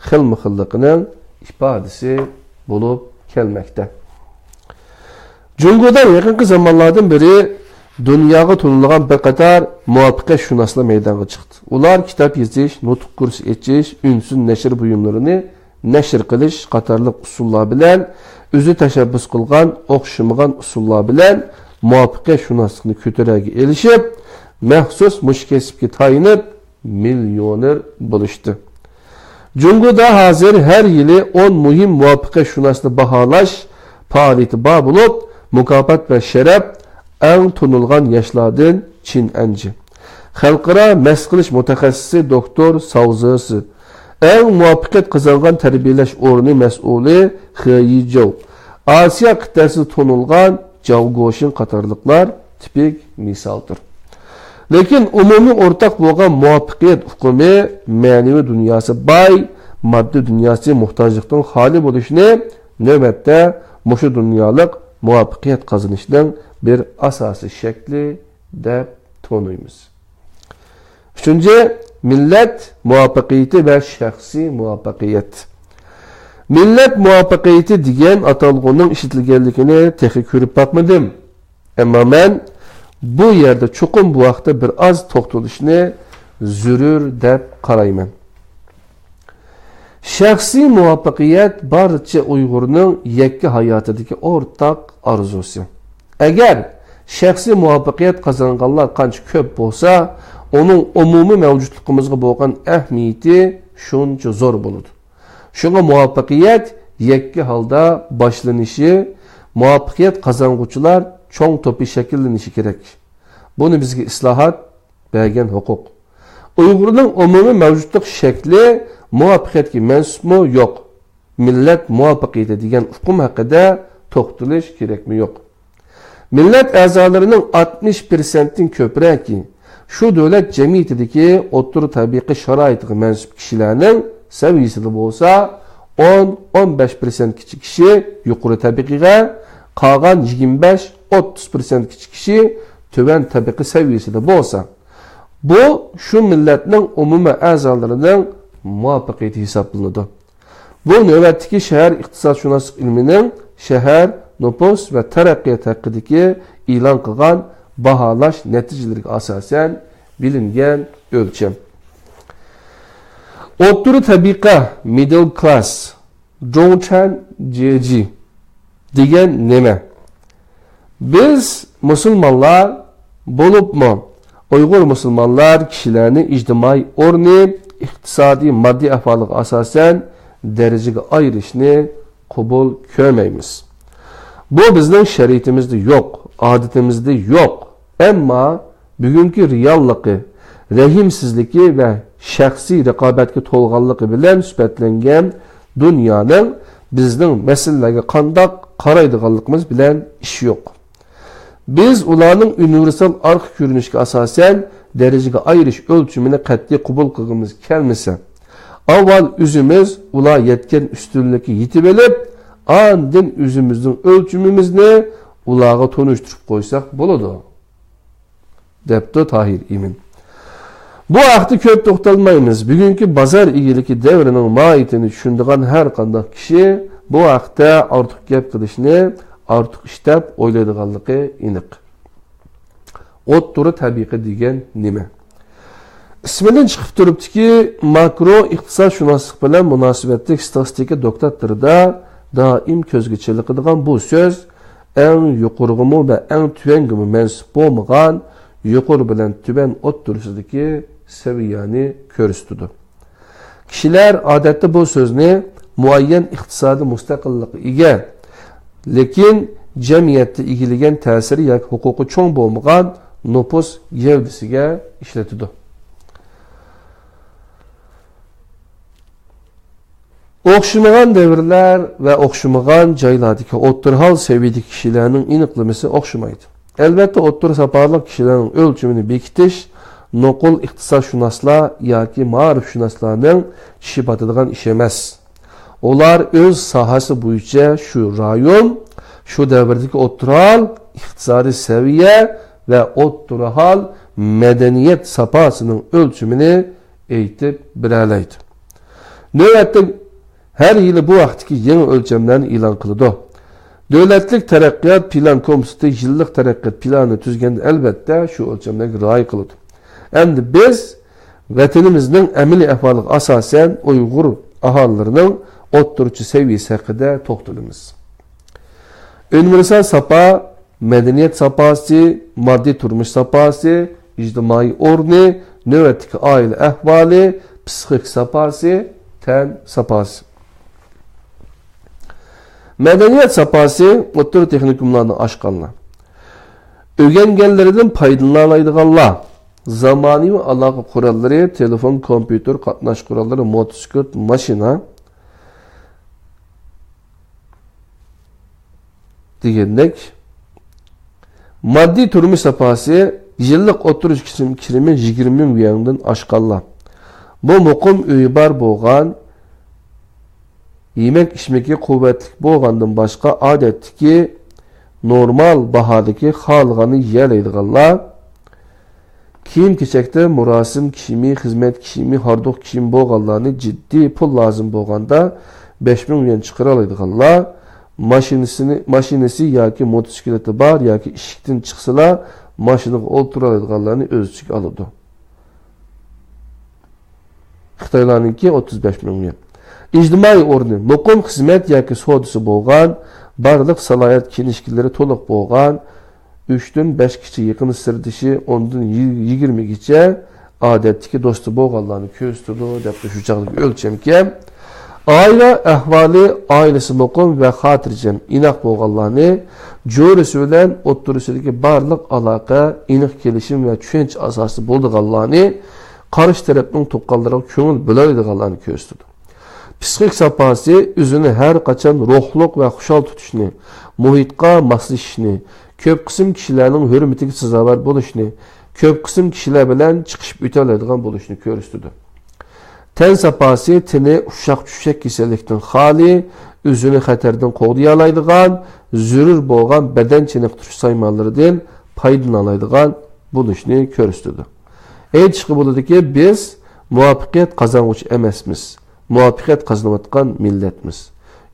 خىلمۇخىللىقىنىڭ ئىپادىسى بولۇپ كەلمەكتە. جۇڭگودا يېقىنقى زامانلاردىن بېرى دۇنياغا تونۇلغان بىر قاتار مۇۋەپپەقىيەتشۇناسلار مەيدانغا چىقتى. ئۇلار كىتاب يېزىش، نۇتۇق كۇرسى ئېچىش، ئۈنسىز نەشر بۇيۇملىرىنى نەشر قىلىش قاتارلىق ئۇسۇللار بىلەن، ئۆزى تەشەببۇس قىلغان ئوخشىمىغان ئۇسۇللار بىلەن مۇۋەپپەقىيەتشۇناسلىقنى كۆتۈرەرگە ئېلىشىپ، مەخسۇس مۇشۇ كەسىپكە تايىنىپ، مىليونېر بولۇشتى. جۇڭگودا ھازىر ھەر يىلى ئون مۇھىم مۇۋەپپەقىيەتشۇناسنى باھالاش پائالىيىتى بار بولۇپ، مۇكاپات ۋە شەرەپ ئەڭ تونۇلغان ياشلاردىن چىن ئەنجى، خەلقئارا مەست قىلىش مۇتەخەسسىسى دوكتور ساۋ زېسى، ئەڭ مۇۋەپپەقىيەت قازانغان تەربىيەلەش ئورنى مەسئۇلى خې يىجوۋ، ئاسىيا قىتئەسىدە تونۇلغان جاۋ گوشىن قاتارلىقلار تىپىك مىسالدۇر. لېكىن ئومۇمىي ئورتاق بولغان مۇۋەپپەقىيەت ئۇقۇمى مەنىۋى دۇنياسى باي، ماددىي دۇنياسى موھتاجلىقتىن خالىي بولۇشنى نۆۋەتتە مۇشۇ دۇنيالىق مۇۋەپپەقىيەت قازىنىشنىڭ بىر ئاساسىي شەكلى دەپ تونۇيمىز. ئۈچىنچى، مىللەت مۇۋەپپەقىيىتى ۋە شەخسىي مۇۋەپپەقىيەت. مىللەت مۇۋەپپەقىيىتى دېگەن ئاتالغۇنىڭ ئىشلىتىلگەنلىكىنى تېخى كۆرۈپ باقمىدىم. ئەمما مەن بۇ يەردە چوقۇم بۇ ھەقتە بىر ئاز توختىلىشنى زۆرۈر دەپ قارايمەن. شەخسىي مۇۋەپپەقىيەت بارچە ئۇيغۇرنىڭ يەككە ھاياتىدىكى ئورتاق ئارزۇسى. ئەگەر شەخسىي مۇۋەپپەقىيەت قازانغانلار قانچە كۆپ بولسا، ئۇنىڭ ئومۇمىي مەۋجۇتلۇقىمىزغا بولغان ئەھمىيىتى شۇنچە زور بولىدۇ. شۇڭا مۇۋەپپەقىيەت يەككە ھالدا باشلىنىشى، مۇۋەپپەقىيەت قازانغۇچىلار چوڭ توپى شەكىللىنىشى كېرەك. بۇنى بىزگە ئىسلاھات بەرگەن ھوقۇق. ئۇيغۇرنىڭ ئومۇمىي مەۋجۇتلۇق شەكلى مۇۋەپپەقىيەتكە مەنسۇپمۇ يوق، مىللەت مۇۋەپپەقىيىتى دېگەن ئۇقۇم ھەققىدە توختىلىش كېرەكمۇ يوق. مىللەت ئەزالىرىنىڭ ئاتمىش پىرسەنتتىن كۆپرەكى شۇ دۆلەت جەمئىيىتىدىكى ئوتتۇرا تەبىقە شارائىتىغا مەنسۇپ كىشىلەرنىڭ سەۋىيىسىدە بولسا، ئون، ئون بەش پىرسەنتكىچە كىشى يۇقىرى تەبىقىگە، قالغان يىگىرمە بەش، ئوتتۇز پىرسەنتكىچە كىشى تۆۋەن تەبىقە سەۋىيىسىدە بولسا، بۇ شۇ مىللەتنىڭ ئومۇمىي ئەزالىرىنىڭ مۇۋەپپەقىيىتى ھېسابلىنىدۇ. بۇ نۆۋەتتىكى شەھەر ئىقتىسادشۇناسلىق ئىلمىنىڭ شەھەر نوپۇس ۋە تەرەققىيات ھەققىدىكى ئېلان قىلغان باھالاش نەتىجىلىرىگە ئاساسەن بىلىنگەن ئۆلچەم. ئوتتۇرا تەبىقە، مىدل كلاس، جوڭچەن جيېجى دېگەن نېمە؟ بىز مۇسۇلمانلار، بولۇپمۇ ئۇيغۇر مۇسۇلمانلار كىشىلەرنى ئىجتىمائىي ئورنى، ئىقتىسادىي، ماددىي ئەھۋالىغا ئاساسەن دەرىجىگە ئايرىشنى قوبۇل كۆرمەيمىز. بۇ بىزنىڭ شەرىئىتىمىزدە يوق، ئادىتىمىزدە يوق. ئەمما بۈگۈنكى رېئاللىقى، رەھىمسىزلىكى ۋە شەخسىي رىقابەتكە تولغانلىقى بىلەن سۈپەتلەنگەن دۇنيانىڭ بىزنىڭ مەسىلىلەرگە قانداق قارايدىغانلىقىمىز بىلەن ئىشى يوق. بىز ئۇلارنىڭ ئۇنىۋېرسال ئارقا كۆرۈنۈشكە ئاساسەن دەرىجىگە ئايرىش ئۆلچىمىنى قەتئىي قوبۇل قىلغىمىز كەلمىسە، ئاۋۋال ئۆزىمىز ئۇلار يەتكەن ئۈستۈنلۈككە يېتىۋېلىپ، ئاندىن ئۆزىمىزنىڭ ئۆلچىمىمىزنى ئۇلارغا تونۇشتۇرۇپ قويساق بولىدۇ، دەپتۇ تاھىر ئىمىن. بۇ ھەقتە كۆپ توختالمايمىز. بۈگۈنكى بازار ئىگىلىكى دەۋرىنىڭ ماھىيىتىنى چۈشىنىدىغان ھەر قانداق كىشى بۇ ھەقتە ئارتۇق گەپ قىلىشنى ئارتۇق ئىش دەپ ئويلايدىغانلىقى ئېنىق. ئوتتۇرا تەبىقە دېگەن نېمە؟ ئىسمىدىن چىقىپ تۇرۇپتۇكى، ماكرو ئىقتىسادشۇناسلىق بىلەن مۇناسىۋەتلىك ستاتىستىكا دوكلاتلىرىدا دائىم كۆزگە چېلىقىدىغان بۇ سۆز ئەڭ يۇقىرىغىمۇ ۋە ئەڭ تۆۋەنگىمۇ مەنسۇپ بولمىغان يۇقىرى بىلەن تۆۋەن ئوتتۇرىسىدىكى سەۋىيەنى كۆرسىتىدۇ. كىشىلەر ئادەتتە بۇ سۆزنى مۇئەييەن ئىقتىسادىي مۇستەقىللىققا ئىگە، لېكىن جەمئىيەتتە ئىگىلىگەن تەسىرى ياكى ھوقۇقى چوڭ بولمىغان نوپۇس گەۋدىسىگە ئىشلىتىدۇ. ئوخشىمىغان دەۋرلەر ۋە ئوخشىمىغان جايلاردىكى ئوتتۇرا ھال سەۋىيەدىكى كىشىلەرنىڭ ئېنىقلىمىسى ئوخشىمايدۇ. ئەلۋەتتە، ئوتتۇرا ساپالىق كىشىلەرنىڭ ئۆلچىمىنى بېكىتىش نوقۇل ئىقتىسادشۇناسلار ياكى مائارىپشۇناسلارنىڭ چىشى پاتىدىغان ئىشى ئەمەس. ئۇلار ئۆز ساھەسى بويىچە شۇ رايون، شۇ دەۋردىكى ئوتتۇرا ھال، ئىقتىسادىي سەۋىيە ۋە ئوتتۇرا ھال مەدەنىيەت ساپاسىنىڭ ئۆلچىمىنى ئېيتىپ بېرەلەيدۇ. نۆۋەتتە ھەر يىلى بۇ ھەقتىكى يېڭى ئۆلچەملەرنى ئېلان قىلىدۇ. دۆلەتلىك تەرەققىيات پىلان كومىتېتى يىللىق تەرەققىيات پىلانىنى تۈزگەندە، ئەلۋەتتە، شۇ ئۆلچەملەرگە رىئايە قىلىدۇ. ئەمدى بىز ۋەتىنىمىزنىڭ ئەمەلىي ئەھۋالىغا ئاساسەن، ئۇيغۇر ئاھالىلىرىنىڭ ئوتتۇرىچە سەۋىيەسى ھەققىدە توختىلىمىز. ئۇنىۋېرسال ساپا، مەدەنىيەت ساپاسى، ماددىي تۇرمۇش ساپاسى، ئىجتىمائىي ئورنى، نۆۋەتتىكى ئائىلە ئەھۋالى، پسىخىك ساپاسى، تەن ساپاسى. مەدەنىيەت ساپاسى، ئوتتۇرا تېخنىكوملارنى ئاچقانلار، ئۆگەنگەنلىرىدىن پايدىلىنالايدىغانلار، زامانىۋى ئالاقە قوراللىرى، تېلېفون، كومپيۇتېر، قاتناش قوراللىرى، موتوسىكلىت، ماشىنا دېگەندەك. ماددىي تۇرمۇش ساپاسى، يىللىق ئوتتۇرىچە كىرىم-، كىرىمى يىگىرمە مىڭ يۈەندىن ئاشقانلار، بۇ مۇقىم ئۆيى بار بولغان، يېمەك-ئىچمىكى قۇۋۋەتلىك بولغاندىن باشقا، ئادەتتىكى نورمال باھادىكى خالىغاننى يېيەلەيدىغانلار، كىيىم-كېچەكتە مۇراسىم كىيىمى، خىزمەت كىيىمى، ھاردۇق كىيىم بولغانلارنى جىددىي پۇل لازىم بولغاندا بەش مىڭ يۈەن چىقىرالايدىغانلار، ماشىنىسىنى، ماشىنىسى ياكى موتوسىكلىتى بار ياكى ئىشىكتىن چىقسىلا ماشىنىغا ئولتۇرالايدىغانلارنى ئۆز ئىچىگە ئالىدۇ. خىتايلارنىڭكى ئوتتۇز بەش مىڭ يۈەن. ئىجتىمائىي ئورنى، مۇقىم خىزمەت ياكى سودىسى بولغان، بارلىق سالاھىيەت كىنىشكىلىرى تولۇق بولغان، ئۈچتىن بەشكىچە يېقىن سىردىشى، ئوندىن يىگىرمىگىچە ئادەتتىكى دوستى بولغانلارنى كۆرسىتىدۇ، دەپتۇ. شۇ چاغدىكى ئۆلچەمكەن. ئائىلە ئەھۋالى، ئائىلىسى مۇقىم ۋە خاتىرجەم، ئىناق بولغانلارنى، جورىسى بىلەن ئوتتۇرىسىدىكى بارلىق ئالاقە، ئېنىق كېلىشىم ۋە چۈشەنچە ئاساسىدا بولىدىغانلارنى، قارشى تەرەپنىڭ تۇغقانلىرىغا كۆڭۈل بۆلەلەيدىغانلارنى كۆرسىتىدۇ. پسىخىك ساپاسى، ئۆزىنى ھەر قاچان روھلۇق ۋە خۇشال تۇتۇشنى، مۇھىتقا ماسلىشىشنى، كۆپ قىسىم كىشىلەرنىڭ ھۆرمىتىگە سازاۋەر بولۇشنى، كۆپ قىسىم كىشىلەر بىلەن چىقىشىپ ئۆتەلەيدىغان بولۇشنى كۆرسىتىدۇ. تەن ساپاسى، تېنى ئۇششاق-چۈششەك كېسەللىكتىن خالىي، ئۆزىنى خەتەردىن قوغدىيالايدىغان، زۆرۈر بولغان بەدەن چېنىقتۇرۇش سايمانلىرىدىن پايدىلىنالايدىغان بولۇشنى كۆرسىتىدۇ. ئېيتىشقا بولىدۇكى، بىز مۇۋەپپەقىيەت قازانغۇچى ئەمەسمىز، مۇۋەپپەقىيەت قازىنىۋاتقان مىللەتمىز.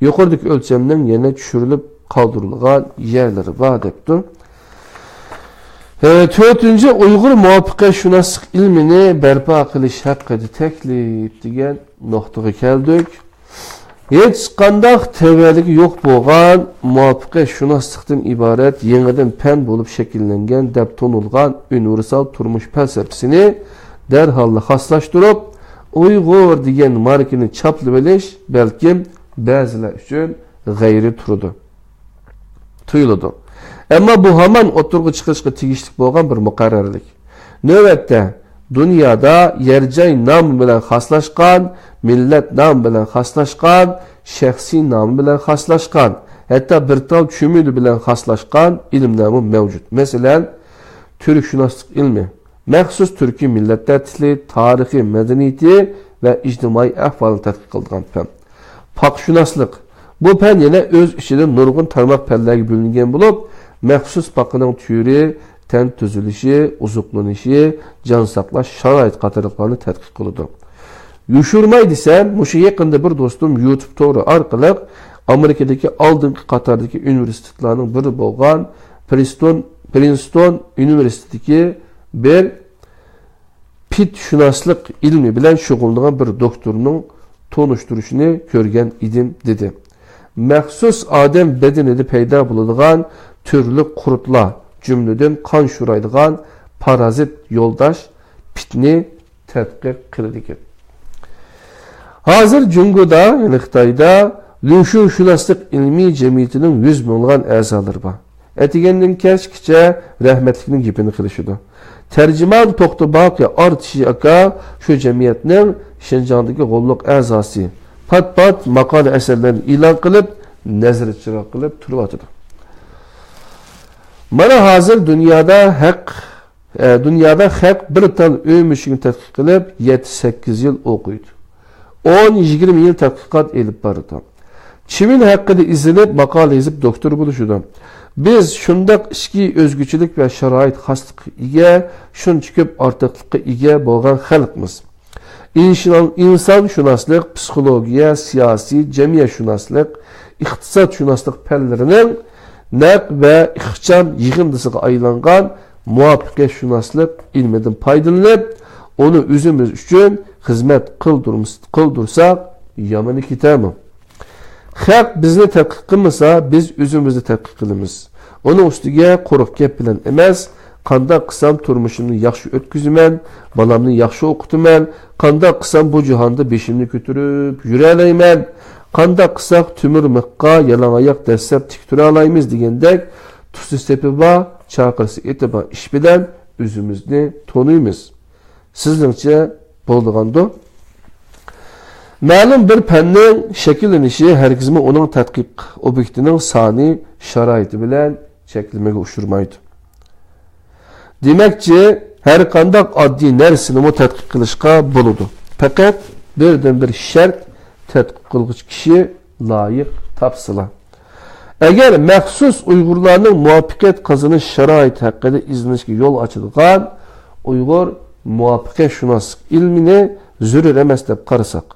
يۇقىرىدىكى ئۆلچەمنىڭ يەنە چۈشۈرۈلۈپ قالدۇرۇلغان يەرلىرى بار دەپتۇ. ئە، تۆتىنچى، ئۇيغۇر مۇۋەپپەقىيەتشۇناسلىق ئىلمىنى بەرپا قىلىش ھەققىدە تەكلىپ دېگەن نۇقتىغا كەلدۇق. ھېچقانداق تەۋەلىكى يوق بولغان مۇۋەپپەقىيەتشۇناسلىقتىن ئىبارەت يېڭىدىن پەن بولۇپ شەكىللەنگەن دەپ تونۇلغان ئۇنىۋېرسال تۇرمۇش پەلسەپىسىنى دەرھاللا خاسلاشتۇرۇپ، ئۇيغۇر دېگەن ماركىنى چاپلىۋېلىش بەلكىم بەزىلەر ئۈچۈن غەيرىي تۇرىدۇ، تۇيۇلىدۇ. ئەمما بۇ ھامان ئوتتۇرىغا چىقىرىشقا تېگىشلىك بولغان بىر مۇقەررەرلىك. نۆۋەتتە، دۇنيادا يەر جاي نامى بىلەن خاسلاشقان، مىللەت نامى بىلەن خاسلاشقان، شەخسىي نامى بىلەن خاسلاشقان، ھەتتا بىر تال چۈمۈلە بىلەن خاسلاشقان ئىلىملەرمۇ مەۋجۇت. مەسىلەن، تۈركشۇناسلىق ئىلمى، مەخسۇس تۈركىي مىللەتلەر تىلى، تارىخى، مەدەنىيىتى ۋە ئىجتىمائىي ئەھۋالىنى تەتقىق قىلىدىغان پەن. پاكشۇناسلىق. بۇ پەن يەنە ئۆز ئىچىدە نۇرغۇن تارماق پەنلەرگە بۆلۈنگەن بولۇپ، مەخسۇس پاقىنىڭ تۈرى، تەن تۈزۈلۈشى، ئوزۇقلىنىشى، جان ساقلاش شارائىتى قاتارلىقلارنى تەتقىق قىلىدۇ. يوشۇرماي دېسەم، مۇشۇ يېقىندا بىر دوستۇم يۇتۇب تورى ئارقىلىق ئامېرىكىدىكى ئالدىنقى قاتاردىكى ئۇنىۋېرسىتېتلارنىڭ بىرى بولغان پرىنستون، پرىنستون ئۇنىۋېرسىتېتىدىكى بىر پىتشۇناسلىق ئىلمى بىلەن شۇغۇللىنىدىغان بىر دوكتورنىڭ تونۇشتۇرۇشىنى كۆرگەن ئىدىم، دېدى. مەخسۇس ئادەم بەدىنىدە پەيدا بولىدىغان تۈرلۈك قۇرتلار، جۈملىدىن قان شورايدىغان پارازىت يولداش پىتنى تەتقىق قىلىدىكەن. ھازىر جۇڭگودا، يەنى خىتايدا لۈشۈشۇناسلىق ئىلمىي جەمئىيىتىنىڭ يۈز مىڭلىغان ئەزالىرى بار. ئەتىگەندىن كەچكىچە رەھمەتلىكنىڭ گېپىنى قىلىشىدۇ. تەرجىمان توختى باقى ئارتىشى ئاكا شۇ جەمئىيەتنىڭ شىنجاڭدىكى غوللۇق ئەزاسى. پات-پات ماقالە ئەسەرلەرنى ئېلان قىلىپ، نەزىر چىراغ قىلىپ تۇرۇۋاتىدۇ. مانا ھازىر دۇنيادا ھەق، ئە، دۇنيادا خەق بىر تال ئۆي مۈشۈكنى تەتقىق قىلىپ، يەتتە-سەككىز يىل ئوقۇيدۇ. ئون، يىگىرمە يىل تەتقىقات ئېلىپ بارىدۇ. چىۋىن ھەققىدە ئىزدىنىپ، ماقالە يېزىپ، دوكتور بولۇشىدۇ. بىز شۇنداق ئىچكى ئۆزگىچىلىك ۋە شارائىت خاسلىققا ئىگە، شۇنچە كۆپ ئارتۇقلۇققا ئىگە بولغان خەلقمىز. ئىنسان، ئىنسانشۇناسلىق، پسىخولوگىيە، سىياسىي، جەمئىيەتشۇناسلىق، ئىقتىسادشۇناسلىق پەنلىرىنىڭ نەق ۋە ئىخچام يىغىندىسىغا ئايلانغان مۇۋەپپەقىيەتشۇناسلىق ئىلمىدىن پايدىلىنىپ، ئۇنى ئۆزىمىز ئۈچۈن خىزمەت قىلدۇرمىس-، قىلدۇرساق يامىنى كېتەرمۇ؟ خەق بىزنى تەتقىق قىلمىسا، بىز ئۆزىمىزنى تەتقىق قىلىمىز. ئۇنىڭ ئۈستىگە قۇرۇق گەپ بىلەن ئەمەس، قانداق قىلسام تۇرمۇشۇمنى ياخشى ئۆتكۈزىمەن، بالامنى ياخشى ئوقۇتىمەن، قانداق قىلسام بۇ جاھاندا بېشىمنى كۆتۈرۈپ يۈرەلەيمەن، قانداق قىلساق تۆمۈر مىخقا يالاڭ ئاياق دەسسەپ تىك تۇرالايمىز دېگەندەك تۇزى سېپى بار، چاقىرسا ئېتى بار ئىش بىلەن ئۆزىمىزنى تونۇيمىز. سىزنىڭچە بولىدىغاندۇ؟ مەلۇم بىر پەننىڭ شەكىللىنىشى ھەرگىزمۇ ئۇنىڭ تەتقىق ئوبيېكتىنىڭ سانى، شارائىتى بىلەن چەكلىمىگە ئۇچرىمايدۇ. دېمەكچى، ھەر قانداق ئاددىي نەرسىنىمۇ تەتقىق قىلىشقا بولىدۇ. پەقەت بىردىنبىر شەرت، تەتقىق قىلغۇچى كىشى لايىق تاپسىلا. ئەگەر مەخسۇس ئۇيغۇرلارنىڭ مۇۋەپپەقىيەت قازىنىش شارائىتى ھەققىدە ئىزدىنىشكە يول ئاچىدىغان ئۇيغۇر مۇۋەپپەقىيەتشۇناسلىق ئىلمىنى زۆرۈر ئەمەس دەپ قارىساق،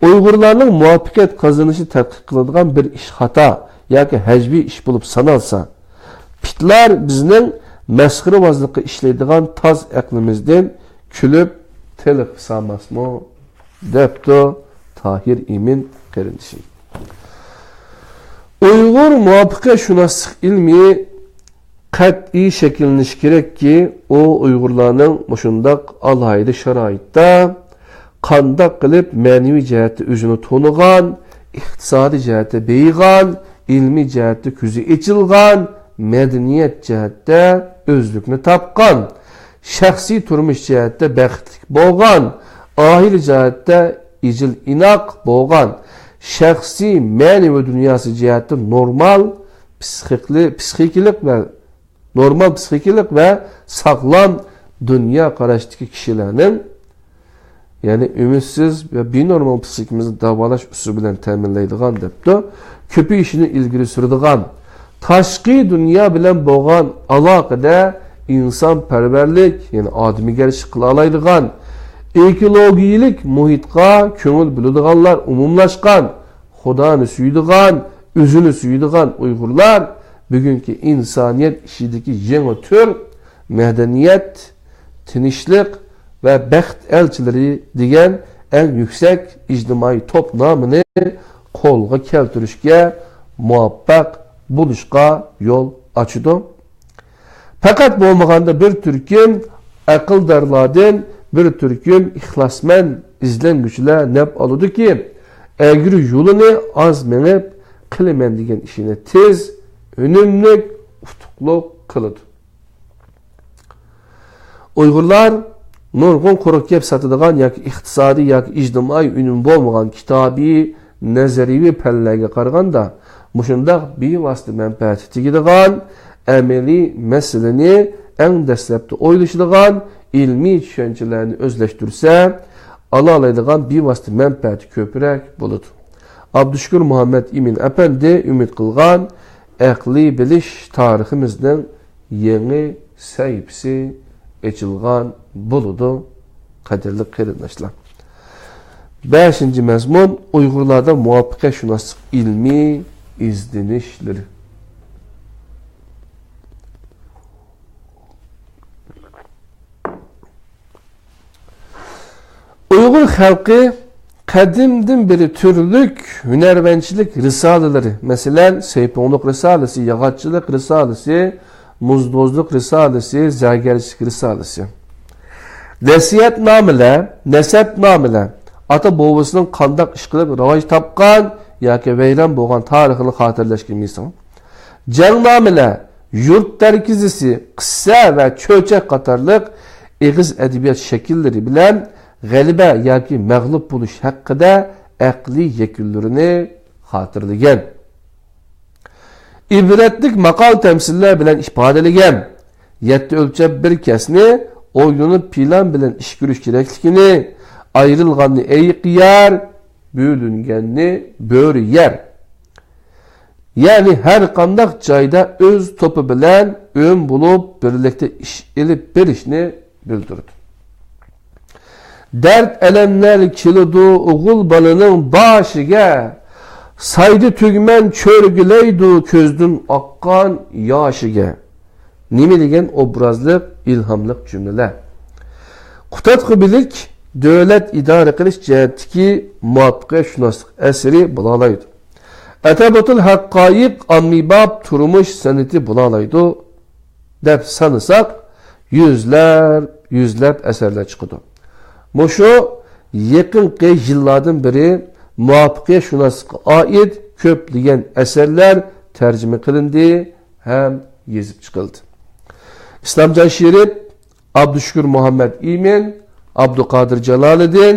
ئۇيغۇرلارنىڭ مۇۋەپپەقىيەت قازىنىشى تەتقىق قىلىدىغان بىر ئىش خاتا ياكى ھەجۋىي ئىش بولۇپ سانالسا، پىتلار بىزنىڭ مەسخىرىۋازلىققا ئىشلەيدىغان تاز ئەقلىمىزدىن كۈلۈپ تېلىقىپ سالماسمۇ؟ دەپتۇ تاھىر ئىمىن قېرىندىشىم. ئۇيغۇر مۇۋەپپەقىيەتشۇناسلىق ئىلمى قەتئىي شەكىللىنىشى كېرەككى، ئۇ ئۇيغۇرلارنىڭ مۇشۇنداق ئالاھىدە شارائىتتا قانداق قىلىپ مەنىۋى جەھەتتە ئۆزىنى تونۇغان، ئىقتىسادىي جەھەتتە بېيىغان، ئىلمىي جەھەتتە كۆزى ئېچىلغان، مەدەنىيەت جەھەتتە ئۆزلۈكنى تاپقان، شەخسىي تۇرمۇش جەھەتتە بەختلىك بولغان، ئائىلە جەھەتتە ئىجىل ئىناق بولغان، شەخسىي مەنىۋى دۇنياسى جەھەتتە نورمال پسىخىكلى-، پسىخىكىلىق ۋە نورمال پسىخىكىلىق ۋە ساغلام دۇنيا قاراشتىكى كىشىلەرنىڭ، يەنى ئۈمىدسىز ۋە بىنورمال پسىخىكىمىزنى داۋالاش ئۇسۇلى بىلەن تەمىنلەيدىغان دەپتۇ. كۆپىيىشىنى ئىلگىرى سۈرىدىغان، تاشقى دۇنيا بىلەن بولغان ئالاقىدە ئىنسانپەرۋەرلىك، يەنى ئادىمىيگەرچىلىك قىلالايدىغان، ئېكولوگىيىلىك مۇھىتقا كۆڭۈل بۆلىدىغانلار ئومۇملاشقان، خۇدانى سۆيىدىغان، ئۆزىنى سۆيىدىغان ئۇيغۇرلار بۈگۈنكى ئىنسانىيەت ئىچىدىكى يېڭى تۈر مەدەنىيەت، تىنچلىق ۋە بەخت ئەلچىلىرى دېگەن ئەڭ يۈكسەك ئىجتىمائىي توپ نامىنى قولغا كەلتۈرۈشكە مۇۋەپپەق بولۇشقا يول ئاچىدۇ. پەقەت بولمىغاندا بىر تۈركۈم ئەقىلدارلاردىن بىر تۈركۈم ئىخلاسمەن ئىزلەنگۈچىلەر نەپ ئالىدۇكى، ئەگرى يولىنى ئاز مېڭىپ، قىلىمەن دېگەن ئىشىنى تېز، ئۈنۈملۈك، ئۇتۇقلۇق قىلىدۇ. ئۇيغۇرلار نۇرغۇن قۇرۇق گەپ ساتىدىغان ياكى ئىقتىسادىي ياكى ئىجتىمائىي ئۈنۈمى بولمىغان كىتابىي، نەزەرىيىۋى پەنلەرگە قارىغاندا، مۇشۇنداق بىۋاسىتە مەنپەئەتى تېگىدىغان ئەمەلىي مەسىلىنى ئەڭ دەسلەپتە ئويلىشىدىغان ئىلمىي چۈشەنچىلەرنى ئۆزلەشتۈرسە، ئالالايدىغان بىۋاسىتە مەنپەئەتى كۆپرەك بولىدۇ. ئابدۇشۈكۈر مۇھەممەد ئىمىن ئەپەندى ئۈمىد قىلغان ئەقلىي بىلىش تارىخىمىزنىڭ يېڭى سەھىپىسى ئېچىلغان بولىدۇ، قەدىرلىك قېرىنداشلار. بەشىنچى مەزمۇن، ئۇيغۇرلاردا مۇۋەپپەقىيەتشۇناسلىق ئىلمىي ئىزدىنىشلىرى. ئۇيغۇر خەلقى قەدىمدىن بېرى تۈرلۈك ھۈنەرۋەنچىلىك رىسالىلىرى، مەسىلەن، سەيپۇڭلۇق رىسالىسى، ياغاچچىلىق رىسالىسى، مۇزدوزلۇق رىسالىسى، زەرگەرچىلىك رىسالىسى، نەسىھەتنامىلەر، نەسەبنامىلەر، ئاتا-بوۋىسىنىڭ قانداق ئىش قىلىپ راۋاج تاپقان ياكى ۋەيران بولغان تارىخىنى خاتىرىلەشكە مېسىڭ. جەڭنامىلەر، يۇرت دەركىزىسى، قىسسە ۋە چۆچەك قاتارلىق ئېغىز ئەدەبىيات شەكىللىرى بىلەن غەلىبە ياكى مەغلۇپ بولۇش ھەققىدە ئەقلىي يەكۈنلىرىنى خاتىرىلىگەن. ئىبرەتلىك ماقال-تەمسىللەر بىلەن ئىپادىلىگەن. يەتتە ئۆلچەپ بىر كەسنى ئويلىنىپ پىلان بىلەن ئىش كۆرۈش كېرەكلىكىنى، ئايرىلغاننى ئېيىق يەر، بۆلۈنگەننى بۆرە يەر. يەنى ھەر قانداق جايدا ئۆز توپى بىلەن ئۆم بولۇپ، بىرلىكتە ئىش ئېلىپ بېرىشنى بىلدۈرىدۇ. دەرد-ئەلەملەر كېلىدۇ ئوغۇل بالىنىڭ باشىگە، سايدا تۈگمەن چۆرگىلەيدۇ كۆزدىن ئاققان ياشىگە. نېمە دېگەن ئوبرازلىق، ئىلھاملىق جۈملىلەر! قۇتادغۇ بىلىك دۆلەت ئىدارە قىلىش جەھەتتىكى مۇۋەپپەقىيەتشۇناسلىق ئەسىرى بولالايدۇ. ئەتەبۇتۇل ھەققايىق ئاممىباب تۇرمۇش سەنئىتى بولالايدۇ، دەپ سانىساق، يۈزلەر، يۈزلەپ ئەسەرلەر چىقىدۇ. مۇشۇ يېقىنقى يىللاردىن بېرى مۇۋەپپەقىيەتشۇناسلىققا ئائىت كۆپلىگەن ئەسەرلەر تەرجىمە قىلىندى ھەم يېزىپ چىقىلدى. ئىسلامجان شېرىپ، ئابدۇشۈكۈر مۇھەممەد ئىمىن، ئابدۇقادىر جالالىدىن،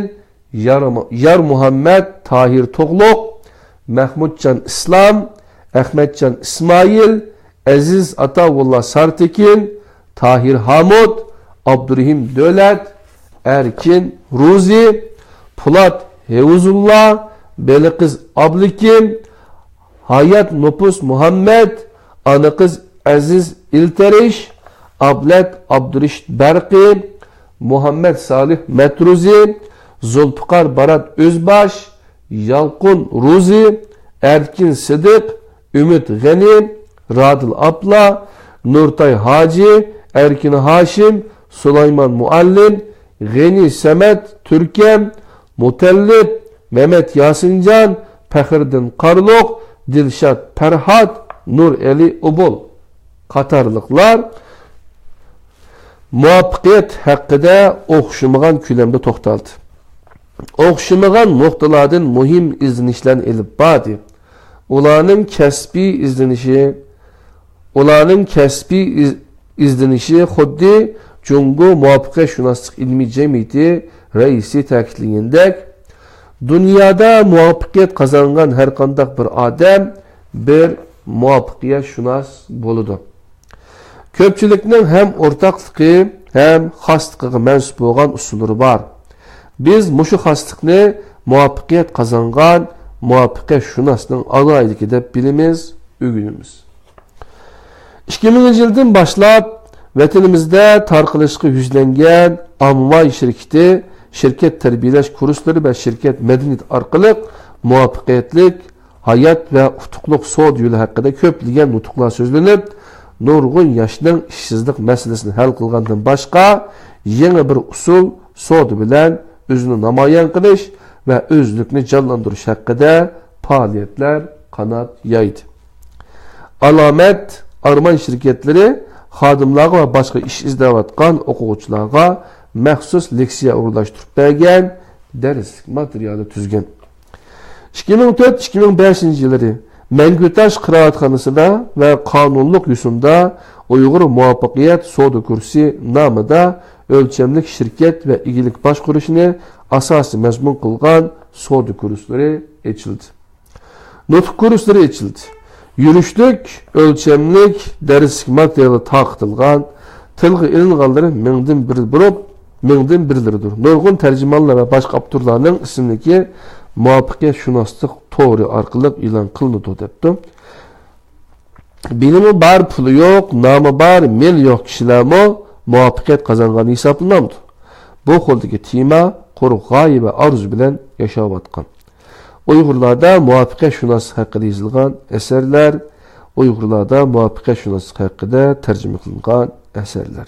يار-، يارمۇھەممەد تاھىر توغلۇق، مەھمۇتجان ئىسلام، ئەخمەتجان ئىسمائىل، ئەزىز ئاتاۋۇللا سارتېكىن، تاھىر ھامۇت، ئابدۇرېھىم دۆلەت، ئەركىن روزى، پولات ھېۋزۇللا، بېلىقىز ئابلىكىم، ھايات نوپۇس مۇھەممەد، ئانىقىز ئەزىز ئىلتەرىش، ئابلەت ئابدۇرېشىت بەرقى، مۇھەممەد سالىھ مەترۇزى، زۇلپىقار بارات ئۆزباش، يالقۇن روزى، ئەركىن سىدىق، ئۈمىد غېنى، رادىل ئابلا، نۇرتاي ھاجى، ئەركىن ھاشىم، سۇلايمان مۇئەللىم، غېنى سەمەت تۈركەم، مۇتەللىپ، مەمەت ياسىنجان، پەخرىدىن قارلۇق، دىلشات پەرھات، نۇرئېلى ئوبۇل قاتارلىقلار مۇۋەپپەقىيەت ھەققىدە ئوخشىمىغان كۆلەمدە توختالدى. ئوخشىمىغان نۇقتىلاردىن مۇھىم ئىزدىنىشلەرنى ئېلىپ باردى. ئۇلارنىڭ كەسپىي ئىزدىنىشى، ئۇلارنىڭ كەسپىي ئىز-، ئىزدىنىشى خۇددى جۇڭگو مۇۋەپپەقىيەتشۇناسلىق ئىلمىي جەمئىيىتى رەئىسى تەكىتلىگەندەك، دۇنيادا مۇۋەپپەقىيەت قازانغان ھەرقانداق بىر ئادەم بىر مۇۋەپپەقىيەتشۇناس بولىدۇ. كۆپچىلىكنىڭ ھەم ئورتاقلىقى، ھەم خاسلىقىغا مەنسۇپ بولغان ئۇسۇللىرى بار. بىز مۇشۇ خاسلىقنى مۇۋەپپەقىيەت قازانغان مۇۋەپپەقىيەتشۇناسنىڭ ئالاھىدىلىكى دەپ بىلىمىز، ئۆگىنىمىز. ئىككى مىڭىنچى يىلدىن باشلاپ ۋەتىنىمىزدە تارقىلىشقا يۈزلەنگەن ئاممىۋاي شىركىتى شىركەت تەربىيەلەش كۇرسلىرى ۋە شىركەت مەدەنىيىتى ئارقىلىق مۇۋەپپەقىيەتلىك ھايات ۋە ئۇتۇقلۇق سودا يولى ھەققىدە كۆپلىگەن نۇتۇقلار سۆزلىنىپ، نۇرغۇن ياشنىڭ ئىشسىزلىق مەسىلىسىنى ھەل قىلغاندىن باشقا، يېڭى بىر ئۇسۇل سودا بىلەن ئۆزىنى نامايان قىلىش ۋە ئۆزلۈكنى جانلاندۇرۇش ھەققىدە پائالىيەتلەر قانات يايدى. ئالامەت ئارمان شىركەتلىرى خادىملارغا ۋە باشقا ئىش ئىزدەۋاتقان ئوقۇغۇچىلارغا مەخسۇس لېكسىيە ئورۇنلاشتۇرۇپ بەرگەن دەرسلىك ماتېرىيالى تۈزگەن. ئىككى مىڭ تۆت، ئىككى مىڭ بەشىنچى يىللىرى مەڭگۈتاش قىرائەتخانىسىدا ۋە قانۇنلۇق يوسۇندا ئۇيغۇر مۇۋەپپەقىيەت سودا كۇرسى نامىدا ئۆلچەملىك شىركەت ۋە ئىگىلىك باشقۇرۇشنى ئاساسىي مەزمۇن قىلغان سودا كۇرسلىرى ئېچىلدى. نۇتۇق كۇرسلىرى ئېچىلدى. يۈرۈشلۈك، ئۆلچەملىك، دەرسلىك ماتېرىيالى تارقىتىلغان، تىلغا ئېلىنغانلىرى مىڭدىن بىر بولۇپ، مىڭدىن بىرلىرىدۇر. نۇرغۇن تەرجىمانلار ۋە باشقا ئاپتورلارنىڭ ئىسىملىكى مۇۋەپپەقىيەتشۇناسلىق تورى ئارقىلىق ئېلان قىلىنىدۇ، دەپتۇ. بىلىمى بار، پۇلى يوق، نامى بار، مېلى يوق كىشىلەرمۇ مۇۋەپپەقىيەت قازانغان ھېسابلىنامدۇ؟ بۇ خىلدىكى تېما قۇرۇق غايە ۋە ئارزۇ بىلەن ياشاۋاتقان. ئۇيغۇرلاردا مۇۋەپپەقىيەتشۇناسلىق ھەققىدە يېزىلغان ئەسەرلەر، ئۇيغۇرلاردا مۇۋەپپەقىيەتشۇناسلىق ھەققىدە تەرجىمە قىلىنغان ئەسەرلەر.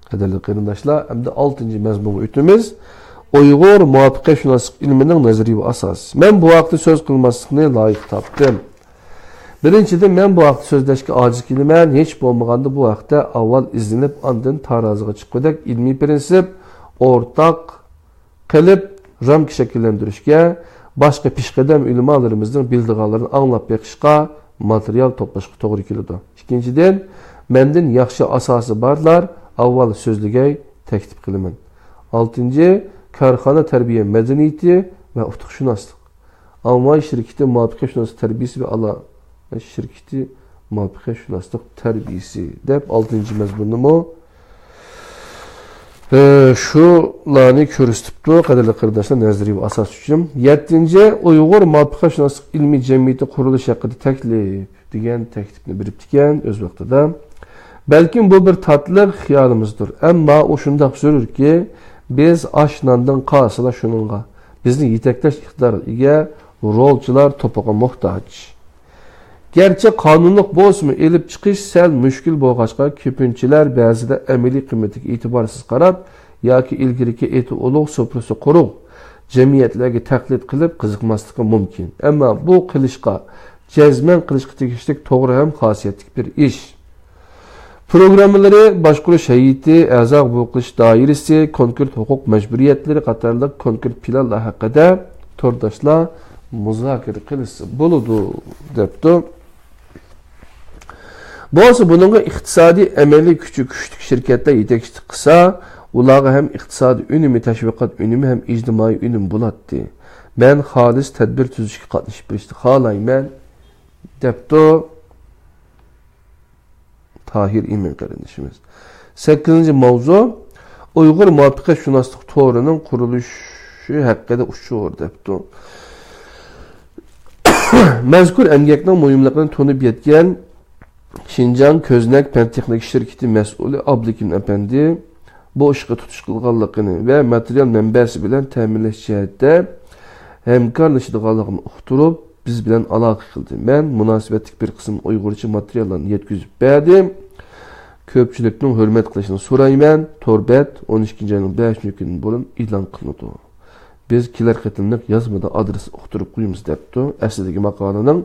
قەدىرلىك قېرىنداشلار، ئەمدى ئالتىنچى مەزمۇنغا ئۆتىمىز. ئۇيغۇر مۇۋەپپەقىيەتشۇناسلىق ئىلمىنىڭ نەزەرىيە ۋە ئاساسى. مەن بۇ ھەقتە سۆز قىلماسلىقنى لايىق تاپتىم. بىرىنچىدىن، مەن بۇ ھەقتە سۆزلەشكە ئاجىز كېلىمەن. ھېچ بولمىغاندا بۇ ھەقتە ئاۋۋال ئىزدىنىپ، ئاندىن تارازىغا چىققۇدەك ئىلمىي پىرىنسىپ، ئورتاق قىلىپ رامكا شەكىللەندۈرۈشكە، باشقا پېشقەدەم ئۆلىمالىرىمىزنىڭ بىلىدىغانلىرىنى ئاڭلاپ بېقىشقا ماتېرىيال توپلاشقا توغرا كېلىدۇ. ئىككىنچىدىن، مەندىن ياخشى ئاساسى بارلار ئاۋۋال سۆزلىگەي، تەكلىپ قىلىمەن. ئالتىنچى، كارخانا تەربىيە مەدەنىيىتى ۋە ئۇتۇقشۇناسلىق. ئاممىۋى شىركىتى مۇۋەپپەقىيەتشۇناسلىق تەربىيىسى ۋە ئالا شىركىتى مۇۋەپپەقىيەتشۇناسلىق تەربىيىسى دەپ ئالتىنچى مەزمۇننىمۇ، ئە، شۇلارنى كۆرسىتىپتۇ، قەدىرلىك قېرىنداشلار، نەزەرىيە ئاساس ئۈچۈن. يەتتىنچى، ئۇيغۇر مۇۋەپپەقىيەتشۇناسلىق ئىلمىي جەمئىيىتى قۇرۇلۇشى ھەققىدە تەكلىپ دېگەن تەكلىپنى بېرىپتىكەن ئۆز ۋاقتىدا. بەلكىم بۇ بىر تاتلىق خىيالىمىزدۇر، ئەمما ئۇ شۇنداق زۆرۈركى، بىز ئاش ناندىن قالسىلا شۇنىڭغا، بىزنى يېتەكلەش ئىقتىدارىغا ئىگە رولچىلار توپىغا موھتاج. گەرچە قانۇنلۇق بولسىمۇ، ئېلىپ چىقىش سەل مۈشكۈل بولغاچقا، كۆپىنچىلەر بەزىدە ئەمەلىي قىممىتىگە ئېتىبارسىز قاراپ ياكى ئىلگىرىكى ئېتى ئۇلۇغ، سۇپرىسى قۇرۇق جەمئىيەتلەرگە تەقلىد قىلىپ قىزىقماسلىقى مۇمكىن. ئەمما بۇ قىلىشقا، جەزمەن قىلىشقا تېگىشلىك توغرا ھەم خاسىيەتلىك بىر ئىش. پروگراممىلىرى، باشقۇرۇش ھەيئىتى، ئەزا قوبۇل قىلىش دائىرىسى، كونكرېت ھوقۇق مەجبۇرىيەتلىرى قاتارلىق كونكرېت پىلانلار ھەققىدە تورداشلار مۇزاكىرە قىلسا بولىدۇ، دەپتۇ. بولسا بۇنىڭغا ئىقتىسادىي ئەمەلىي كۈچى كۈچلۈك شىركەتلەر يېتەكچىلىك قىلسا، ئۇلارغا ھەم ئىقتىسادىي ئۈنۈمى، تەشۋىقات ئۈنۈمى ھەم ئىجتىمائىي ئۈنۈم بولاتتى. مەن خالىس تەدبىر تۈزۈشكە قاتنىشىپ بېرىشنى خالايمەن، دەپتۇ. تاھىر ئىمىن قېرىندىشىمىز. سەككىزىنچى ماۋزۇ، ئۇيغۇر مۇۋەپپەقىيەتشۇناسلىق تورىنىڭ قۇرۇلۇشى ھەققىدە ئۇچۇر دەپتۇ. مەزكۇر ئەمگەكنىڭ مۇھىملىقىنى تونۇپ يەتكەن شىنجاڭ كۆزنەك پەن تېخنىكا شىركىتى مەسئۇلى ئابلىكىم ئەپەندى بۇ ئىشقا تۇتۇش قىلغانلىقىنى ۋە ماتېرىيال مەنبەسى بىلەن تەمىنلەش جەھەتتە ھەمكارلىشىدىغانلىقىنى ئۇقتۇرۇپ، بىز بىلەن ئالاقە قىلدى. مەن مۇناسىۋەتلىك بىر قىسىم ئۇيغۇرچە ماتېرىياللارنى يەتكۈزۈپ بەردىم. كۆپچىلىكنىڭ ھۆرمەت قىلىشىنى سورايمەن. تور بەت ئون ئىككىنچى ئاينىڭ بەشىنچى كۈنى بۇرۇن ئېلان قىلىنىدۇ. بىز كېلەر قېتىملىق يازمىدا ئادرېس ئۇقتۇرۇپ قويىمىز، دەپتۇ. ئەسلىدىكى ماقالىنىڭ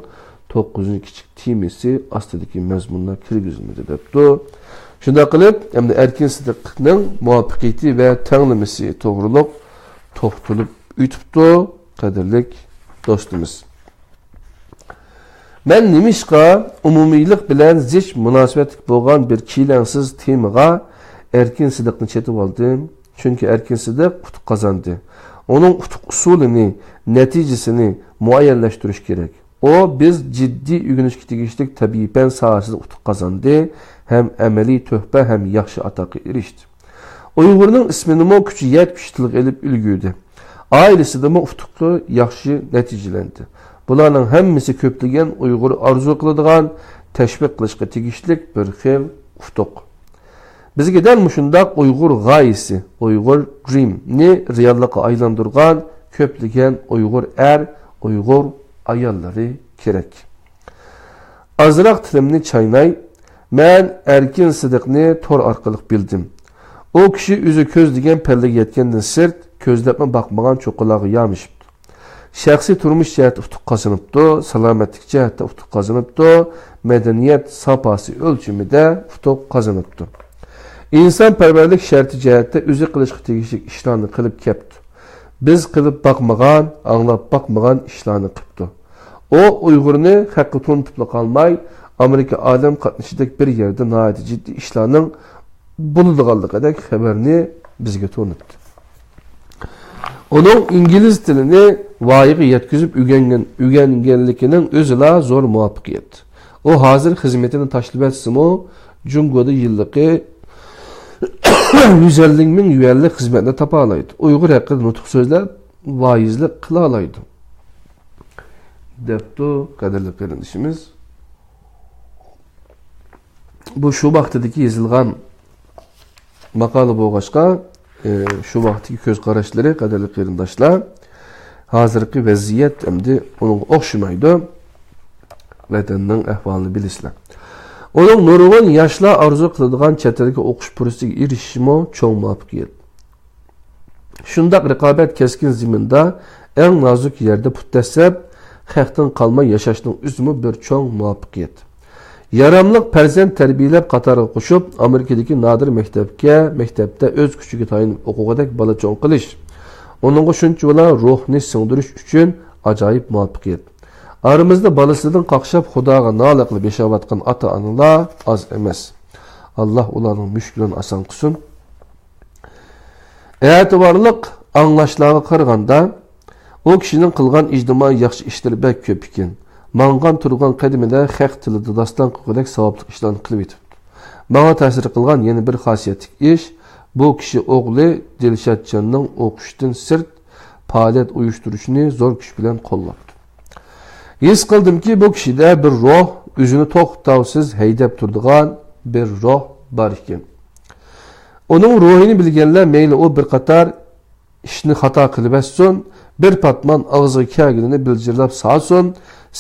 توققۇزىنچى كىچىك تېمىسى ئاستىدىكى مەزمۇنلار كىرگۈزۈلمىدى، دەپتۇ. شۇنداق قىلىپ، ئەمدى ئەركىن سىدىقنىڭ مۇۋەپپەقىيىتى ۋە تەڭلىمىسى توغرۇلۇق توختىلىپ ئۆتۈپتۇ، قەدىرلىك دوستىمىز. مەن نېمىشقا ئومۇمىيلىق بىلەن زىچ مۇناسىۋەتلىك بولغان بىر كېلەڭسىز تېمىغا ئەركىن سىدىقنى چېتىۋالدىم؟ چۈنكى ئەركىن سىدىق ئۇتۇق قازاندى. ئۇنىڭ ئۇتۇق ئۇسۇلىنى، نەتىجىسىنى مۇئەييەنلەشتۈرۈش كېرەك. ئۇ بىز جىددىي ئۆگىنىشكە تېگىشلىك تەبىئىي پەن ساھەسىدە ئۇتۇق قازاندى ھەم ئەمەلىي تۆھپە ھەم ياخشى ئاتاققا ئېرىشتى. ئۇيغۇرنىڭ ئىسمىنىمۇ كۈچى يەتكۈچە تىلغا ئېلىپ ئۈلگۈردى. ئائىلىسىدىمۇ ئۇتۇقى ياخشى نەتىجىلەندى. بۇلارنىڭ ھەممىسى كۆپلىگەن ئۇيغۇر ئارزۇ قىلىدىغان، تەشۋىق قىلىشقا تېگىشلىك بىر خىل ئۇتۇق. بىزگە دەل مۇشۇنداق ئۇيغۇر غايىسى، ئۇيغۇر درىم نى رېئاللىققا ئايلاندۇرغان كۆپلىگەن ئۇيغۇر ئەر، ئۇيغۇر ئاياللىرى كېرەك. ئازراق تىلىمنى چايناي، مەن ئەركىن سىدىقنى تور ئارقىلىق بىلدىم. ئۇ كىشى ئۆزى كۆزلىگەن پەللىگە يەتكەندىن سىرت، كۆزلەپمۇ باقمىغان چوققىلارغا يامىشىپتۇ. شەخسىي تۇرمۇش جەھەتتە ئۇتۇق قازىنىپتۇ، سالامەتلىك جەھەتتە ئۇتۇق قازىنىپتۇ، مەدەنىيەت ساپاسى ئۆلچىمىدە ئۇتۇق قازىنىپتۇ. ئىنسانپەرۋەرلىك شەرتى جەھەتتە ئۆزى قىلىشقا تېگىشلىك ئىشلارنى قىلىپ كەپتۇ. بىز قىلىپ باقمىغان، ئاڭلاپ باقمىغان ئىشلارنى قىپتۇ. ئۇ ئۇيغۇرنى خەققە تونۇتۇپلا قالماي، ئامېرىكا ئالەم قاتنىشىدەك بىر يەردە ناھايىتى جىددىي ئىشلارنىڭ بولىدىغانلىقىدەك خەۋەرنى بىزگە تونۇتتى. ئۇنىڭ ئىنگلىز تىلىنى ۋايىغا يەتكۈزۈپ ئۆگەنگەن، ئۆگەنگەنلىكىنىڭ ئۆزىلا زور مۇۋەپپەقىيەت. ئۇ ھازىر خىزمىتىنى تاشلىۋەتسىمۇ، جۇڭگودا يىللىقى يۈز ئەللىك مىڭ يۈەنلىك خىزمەتنى تاپالايدۇ. ئۇيغۇر ھەققىدە نۇتۇق سۆزلەپ، ۋائىزلىق قىلالايدۇ، دەپتۇ قەدىرلىك قېرىندىشىمىز. بۇ شۇ ۋاقتىدىكى يېزىلغان ماقالە بولغاچقا، ئى، شۇ ۋاقىتتىكى كۆز قاراشلىرى، قەدىرلىك قېرىنداشلار، ھازىرقى ۋەزىيەت ئەمدى ئۇنىڭغا ئوخشىمايدۇ. ۋەتەننىڭ ئەھۋالىنى بىلىسىلەر. ئۇنىڭ نۇرغۇن ياشلار ئارزۇ قىلىدىغان چەت ئەلگە ئوقۇش پۇرسىتىگە ئېرىشىشىمۇ چوڭ مۇۋەپپەقىيەت. شۇنداق رىقابەت كەسكىن زېمىندا ئەڭ نازۇك يەردە پۇت دەسسەپ، خەقتىن قالماي ياشاشنىڭ ئۆزىمۇ بىر چوڭ مۇۋەپپەقىيەت. ياراملىق پەرزەنت تەربىيەلەپ قاتارغا قوشۇپ، ئامېرىكىدىكى نادىر مەكتەپكە، مەكتەپتە ئۆز كۈچىگە تايىنىپ ئوقۇغۇدەك بالا چوڭ قىلىش، ئۇنىڭغا شۇنچىۋالا روھنى سىڭدۈرۈش ئۈچۈن ئاجايىپ مۇۋەپپەقىيەت. ئارىمىزدا بالىسىدىن قاقشاپ خۇداغا نالە قىلىپ ياشاۋاتقان ئاتا-ئانىلار ئاز ئەمەس. ئاللا ئۇلارنىڭ مۈشكۈلىنى ئاسان قىلسۇن. ئەتىۋارلىق ئاڭلاشلارغا قارىغاندا، ئۇ كىشىنىڭ قىلغان ئىجتىمائىي ياخشى ئىشلىرى بەك كۆپ ئىكەن. ماڭغان تۇرغان قەدىمىدە خەق تىلىدا داستان قىلغۇدەك ساۋابلىق ئىشلارنى قىلىۋېتىپتۇ. ماڭا تەسىر قىلغان يەنە بىر خاسىيەتلىك ئىش، بۇ كىشى ئوغلى دىلشاتجاننىڭ ئوقۇشتىن سىرت پائالىيەت ئۇيۇشتۇرۇشىنى زور كۈچ بىلەن قوللاپتۇ. ھېس قىلدىمكى، بۇ كىشىدە بىر روھ ئۆزىنى توختاۋسىز ھەيدەپ تۇرىدىغان بىر روھ بار ئىكەن. ئۇنىڭ روھىنى بىلگەنلەر مەيلى ئۇ بىر قاتار ئىشنى خاتا قىلىۋەتسۇن، بىر پاتمان ئاغزىغا كەلگىنىنى بىلجىرلاپ سالسۇن،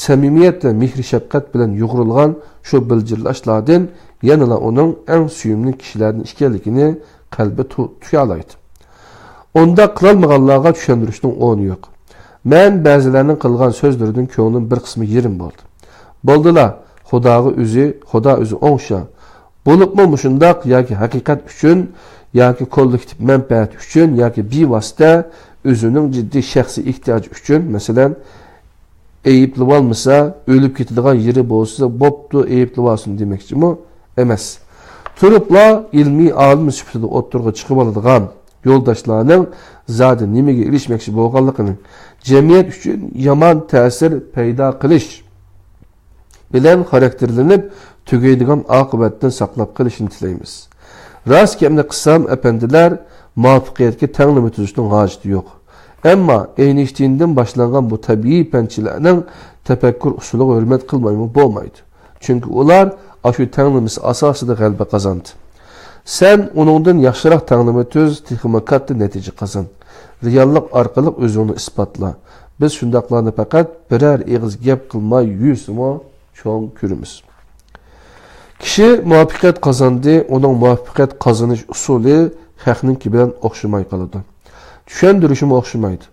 سەمىمىيەت ۋە مېھرى-شەپقەت بىلەن يۇغۇرۇلغان شۇ بىلجىرلاشلاردىن يەنىلا ئۇنىڭ ئەڭ سۆيۈملۈك كىشىلەردىن ئىكەنلىكىنى قەلبى تو-، تۇيالايدۇ. ئۇنداق قىلالمىغانلارغا چۈشەندۈرۈشنىڭ ئورنى يوق. مەن بەزىلەرنىڭ قىلغان سۆزلىرىدىن كۆڭلۈم بىر قىسمى يېرىم بولدى. بولدىلا، خۇداغا ئۆزى، خۇدا ئۆزى ئوڭشا. بولۇپمۇ مۇشۇنداق ياكى ھەقىقەت ئۈچۈن، ياكى كوللېكتىپ مەنپەئەت ئۈچۈن، ياكى بىۋاسىتە ئۆزىنىڭ جىددىي شەخسىي ئېھتىياجى ئۈچۈن، مەسىلەن، ئەيىبلىۋالمىسا، ئۆلۈپ كېتىدىغان يېرى بولسا بوپتۇ، ئەيىبلىۋالسۇن دېمەكچىمۇ ئەمەس. تۇرۇپلا ئىلمىي ئالىم سۈپىتىدە ئوتتۇرىغا چىقىۋالىدىغان يولداشلارنىڭ زادى نېمىگە ئېرىشمەكچى بولغانلىقىنى، جەمئىيەت ئۈچۈن يامان تەسىر پەيدا قىلىش بىلەن خاراكتېرلىنىپ تۈگەيدىغان ئاقىۋەتتىن ساقلاپ قېلىشىنى تىلەيمىز. راست گەپنى قىلسام، ئەپەندىلەر، مۇۋەپپەقىيەتكە تەڭلىمە تۈزۈشنىڭ ھاجىتى يوق. ئەمما ئېينىشتىيندىن باشلانغان بۇ تەبىئىي پەنچىلەرنىڭ تەپەككۇر ئۇسۇلىغا ھۆرمەت قىلمايمۇ بولمايدۇ. چۈنكى ئۇلار ئاشۇ تەڭلىمىسى ئاساسىدا غەلىبە قازاندى. سەن ئۇنىڭدىن ياخشىراق تەڭلىمە تۈز، تېخىمۇ كاتتا نەتىجە قازان. رېئاللىق ئارقىلىق ئۆزۈڭنى ئىسپاتلا. بىز شۇنداقلارنى پەقەت بىرەر ئېغىز گەپ قىلماي يۈرسىمۇ چوڭ كۆرىمىز. كىشى مۇۋەپپەقىيەت قازاندى، ئۇنىڭ مۇۋەپپەقىيەت قازىنىش ئۇسۇلى خەقنىڭكى بىلەن ئوخشىماي قالىدۇ. چۈشەندۈرۈشىمۇ ئوخشىمايدۇ.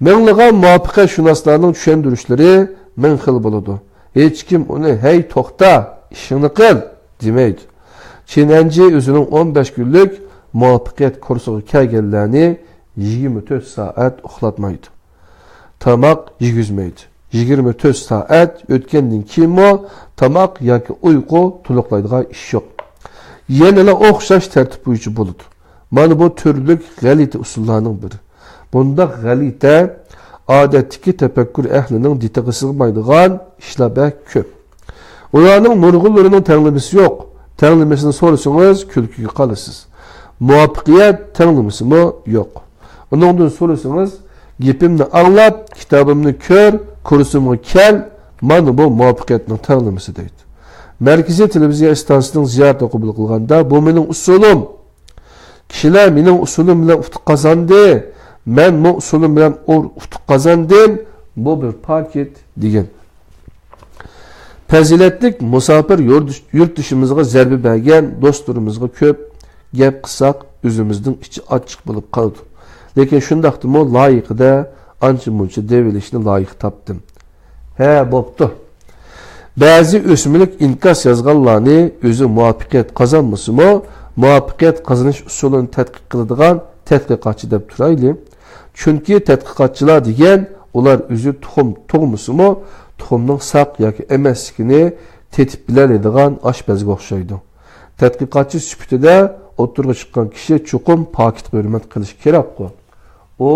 مىڭلىغان مۇۋەپپەقىيەتشۇناسلارنىڭ چۈشەندۈرۈشلىرى مىڭ خىل بولىدۇ. ھېچكىم ئۇنى، «ھەي، توختا، ئىشىڭنى قىل!» دېمەيدۇ. چىن ئەنجى ئۆزىنىڭ ئون بەش كۈنلۈك مۇۋەپپەقىيەت كۇرسىغا كەلگەنلەرنى يىگىرمە تۆت سائەت ئۇخلاتمايدۇ. تاماق يېگۈزمەيدۇ. يىگىرمە تۆت سائەت ئۆتكەندىن كېيىنمۇ تاماق ياكى ئۇيقۇ تولۇقلايدىغان ئىش يوق. يەنىلا ئوخشاش تەرتىپ بويىچە بولىدۇ. مانا بۇ تۈرلۈك غەلىتە ئۇسۇللارنىڭ بىرى. بۇنداق غەلىتە، ئادەتتىكى تەپەككۇر ئەھلىنىڭ دىتىغا سىغمايدىغان ئىشلار بەك كۆپ. ئۇلارنىڭ نۇرغۇنلىرىنىڭ تەڭلىمىسى يوق. تەڭلىمىسىنى سورىسىڭىز، كۈلكىگە قالىسىز. مۇۋەپپەقىيەت تەڭلىمىسىمۇ يوق. ئۇنىڭدىن سورىسىڭىز، «گېپىمنى ئاڭلاپ، كىتابىمنى كۆر، كۇرسۇمغا كەل، مانا بۇ مۇۋەپپەقىيەتنىڭ تەڭلىمىسى» دەيدۇ. مەركىزىي تېلېۋىزىيە ئىستانسىسىنىڭ زىيارىتىنى قوبۇل قىلغاندا، «بۇ مېنىڭ ئۇسۇلۇم. كىشىلەر مېنىڭ ئۇسۇلۇم بىلەن ئۇتۇق قازاندى، مەنمۇ ئۇسۇلۇم بىلەن ئۇ-، ئۇتۇق قازاندىم. بۇ بىر پاكىت دېگەن. پەزىلەتلىك مۇساپىر يۇرتدىش-، يۇرتدىشىمىزغا زەربە بەرگەن دوستلىرىمىزغا كۆپ گەپ قىلساق، ئۆزىمىزنىڭ ئىچى ئاچچىق بولۇپ قالىدۇ. لېكىن شۇنداقتىمۇ لايىقىدا ئانچە-مۇنچە دەۋېلىشنى لايىق تاپتىم. ھە، بوپتۇ. بەزى ئۆسمۈرلۈك ئىنكاس يازغانلارنى ئۆزى مۇۋەپپەقىيەت قازانمىسىمۇ، مۇۋەپپەقىيەت قازىنىش ئۇسۇلىنى تەتقىق قىلىدىغان تەتقىقاتچى دەپ تۇرايلى. چۈنكى تەتقىقاتچىلار دېگەن ئۇلار ئۆزى تۇخۇم تۇغمىسىمۇ، تۇخۇمنىڭ ساق ياكى ئەمەسلىكىنى تېتىپ بىلەلەيدىغان ئاشپەزگە ئوخشايدۇ. تەتقىقاتچى سۈپىتىدە ئوتتۇرىغا چىققان كىشى چوقۇم پاكىتقا ھۆرمەت قىلىشى كېرەكقۇ. ئۇ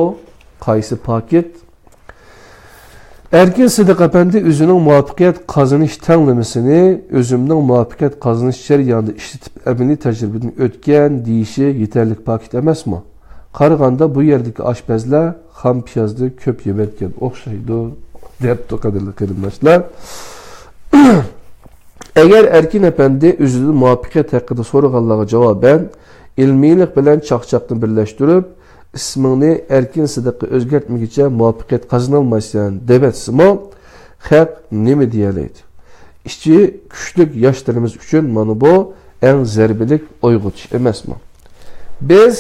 قايسى پاكىت؟ ئەركىن سىدىق ئەپەندى ئۆزىنىڭ مۇۋەپپەقىيەت قازىنىش تەڭلىمىسىنى ئۆزۈمنىڭ مۇۋەپپەقىيەت قازىنىش جەريانىدا ئىشلىتىپ، ئەمەلىي تەجرىبىدىن ئۆتكەن دېيىشى يېتەرلىك پاكىت ئەمەسمۇ؟ قارىغاندا، بۇ يەردىكى ئاشپەزلەر خام پىيازنى كۆپ يېمەيدىكەن ئوخشايدۇ، دەپتۇ، قەدىرلىك قېرىنداشلار. ئەگەر ئەركىن ئەپەندى ئۆزىدىن مۇۋەپپەقىيەت ھەققىدە سورىغانلارغا جاۋابەن، ئىلمىيلىق بىلەن چاقچاقنى بىرلەشتۈرۈپ، ئىسمىڭنى ئەركىن سىدىققا ئۆزگەرتمىگىچە مۇۋەپپەقىيەت قازىنالمايسەن دەۋەتسىمۇ، خەق نېمە دېيەلەيدۇ؟ ئىچى كۈچلۈك ياشلىرىمىز ئۈچۈن مانا بۇ ئەڭ زەربىلىك ئويغىتىش ئەمەسمۇ؟ بىز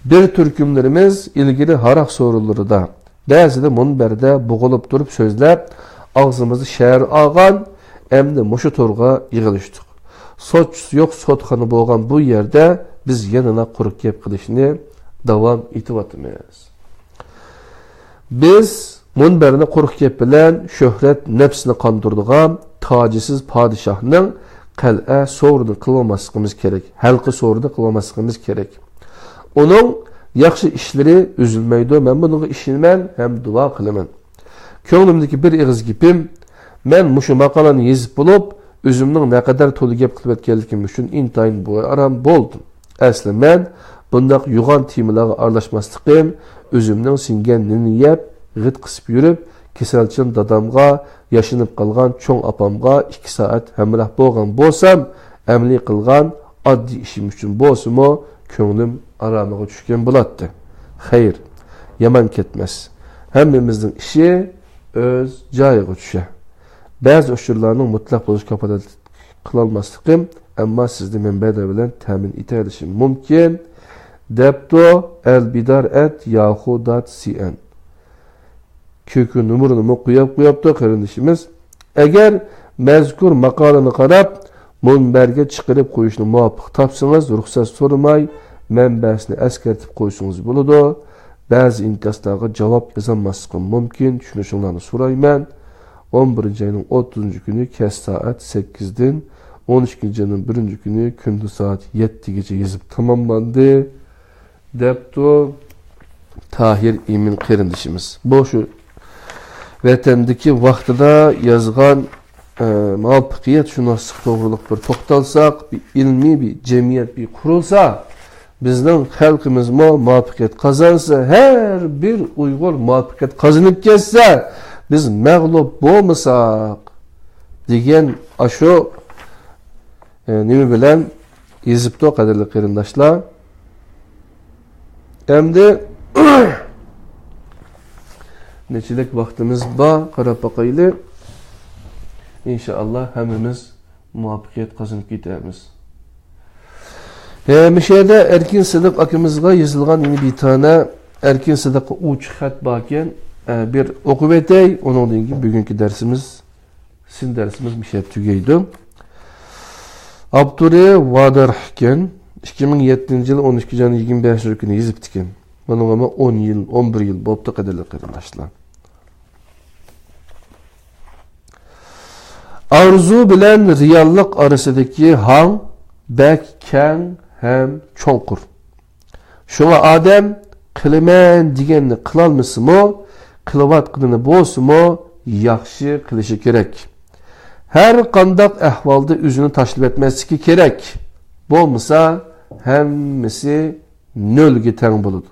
بىر تۈركۈملىرىمىز ئىلگىرى ھاراق سورۇنلىرىدا، بەزىدە مۇنبەردە بوغۇلۇپ تۇرۇپ سۆزلەپ، ئاغزىمىزدا شەھەر ئالغان، ئەمدى مۇشۇ تورغا يىغىلىشتۇق. سوتچىسى يوق سوتخانا بولغان بۇ يەردە بىز يەنىلا قۇرۇق گەپ قىلىشنى داۋام ئېتىۋاتىمىز. بىز مۇنبەرنى قۇرۇق گەپ بىلەن شۆھرەت نەپسىنى قاندۇرىدىغان تاجىسىز پادىشاھنىڭ قەلئە سورۇنى قىلالماسلىقىمىز كېرەك، ھەلقە سورۇنى قىلالماسلىقىمىز كېرەك. ئۇنىڭ ياخشى ئىشلىرى ئۈزۈلمەيدۇ، مەن بۇنىڭغا ئىشىنىمەن ھەم دۇئا قىلىمەن. كۆڭلۈمدىكى بىر ئېغىز گېپىم، مەن مۇشۇ ماقالىنى يېزىپ بولۇپ، ئۆزۈمنىڭ نەقەدەر تولا گەپ قىلىۋەتكەنلىكىم ئۈچۈن ئىنتايىن بىئارام بولدۇم. ئەسلى مەن بۇنداق يوغان تېمىلارغا ئارىلاشماسلىقىم، ئۆزۈمنىڭ سىڭگەن نېنىنى يەپ، غىت قىسىپ يۈرۈپ، كېسەلچان دادامغا، ياشىنىپ قالغان چوڭ ئاپامغا ئىككى سائەت ھەمراھ بولغان بولسام، ئەمەلىي قىلغان ئاددىي ئىشىم ئۈچۈن بولسىمۇ، كۆڭلۈم ئارامىغا چۈشكەن بولاتتى. خەير، يامان كەتمەس. ھەممىمىزنىڭ ئىشى ئۆز جايىغا چۈشە. بەزى ئۇچۇرلارنىڭ مۇتلەق بولۇش كاپالەتلىك قىلالماسلىقىم، ئەمما سىزنى مەنبەلەر بىلەن تەمىن ئېتەلىشىم مۇمكىن، دەپتۇ، ئەلبىدار ئەت ياخۇ دات سى ئېن. كۆكى نومۇرىنىمۇ قويۇپ قويۇپتۇ قېرىندىشىمىز. ئەگەر مەزكۇر ماقالىنى قاراپ، مۇنبەرگە چىقىرىپ قويۇشنى مۇۋاپىق تاپسىڭىز، رۇخسەت سورىماي، مەنبەسىنى ئەسكەرتىپ قويسىڭىز بولىدۇ. بەزى ئىنكاسلارغا جاۋاب يازالماسلىقىم مۇمكىن، چۈشىنىشىڭلارنى سورايمەن. ئون بىرىنچى ئاينىڭ ئوتتۇزىنچى كۈنى كەچ سائەت سەككىزدىن، ئون ئىككىنچى ئاينىڭ بىرىنچى كۈنى كۈندۈز سائەت يەتتىگىچە يېزىپ تاماملاندى، دەپتۇ تاھىر ئىمىن قېرىندىشىمىز. بۇ شۇ ۋەتەندىكى ۋاقتىدا يازغان، ئە، مۇۋەپپەقىيەتشۇناسلىق توغرۇلۇق بىر توختالساق، بىر ئىلمىي بىر جەمئىيەت بىر قۇرۇلسا، بىزنىڭ خەلقىمىزمۇ مۇۋەپپەقىيەت قازانسا، ھەر بىر ئۇيغۇر مۇۋەپپەقىيەت قازىنىپ كەتسە، بىز مەغلۇپ بولمىساق، دېگەن ئاشۇ، ئە، نېمە بىلەن يېزىپتۇ، قەدىرلىك قېرىنداشلار. ئەمدى نېچىلىك ۋاقتىمىز بار، قاراپ باقايلى. ئىنشائاللا، ھەممىمىز مۇۋەپپەقىيەت قازىنىپ كېتەرمىز. ھە، مۇشۇ يەردە ئەركىن سىدىق ئاكىمىزغا يېزىلغان يەنە بىر دانە ئەركىن سىدىققا ئوچۇق خەت باركەن، ئە، بىر ئوقۇپ ئۆتەي، ئۇنىڭدىن كېيىن بۈگۈنكى دەرسىمىز، سىن دەرسىمىز مۇشۇ يەردە تۈگەيدۇ. ئاپتورى ۋادار ئىكەن، ئىككى مىڭ يەتتىنچى يىل ئون ئىككىنچى ئاينىڭ يىگىرمە بەشىنچى كۈنى يېزىپتىكەن. بۇنىڭغىمۇ ئون يىل، ئون بىر يىل بوپتۇ، قەدىرلىك قېرىنداشلار. ئارزۇ بىلەن رېئاللىق ئارىسىدىكى ھاڭ بەك كەڭ ھەم چوڭقۇر. شۇڭا ئادەم قىلىمەن دېگەننى قىلالمىسىمۇ، قىلىۋاتقىنىنى بولسىمۇ ياخشى قىلىشى كېرەك. ھەر قانداق ئەھۋالدا ئۆزىنى تاشلىۋەتمەسلىكى كېرەك. بولمىسا ھەممىسى نۆلگە تەڭ بولىدۇ.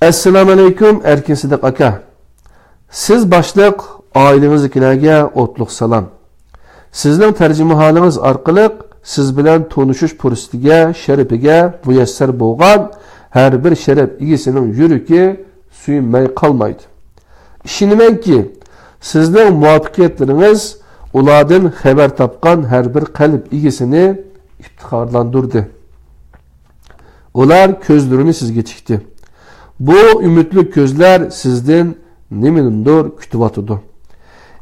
ئەسسالامۇئەلەيكۇم، ئەركىن سىدىق ئاكا. سىز باشلىق، ئائىلىڭىزدىكىلەرگە ئوتلۇق سالام. سىزنىڭ تەرجىمىھالىڭىز ئارقىلىق سىز بىلەن تونۇشۇش پۇرسىتىگە، شەرىپىگە مۇيەسسەر بولغان ھەر بىر شەرەپ ئىگىسىنىڭ يۈرىكى سۆيۈنمەي قالمايدۇ. ئىشىنىمەنكى، سىزنىڭ مۇۋەپپەقىيەتلىرىڭىز ئۇلاردىن خەۋەر تاپقان ھەر بىر قەلب ئىگىسىنى ئىپتىخارلاندۇردى. ئۇلار كۆزلىرىنى سىزگە تىكتى. بۇ ئۈمىدلىك كۆزلەر سىزدىن نېمىنىدۇر كۈتۈۋاتىدۇ.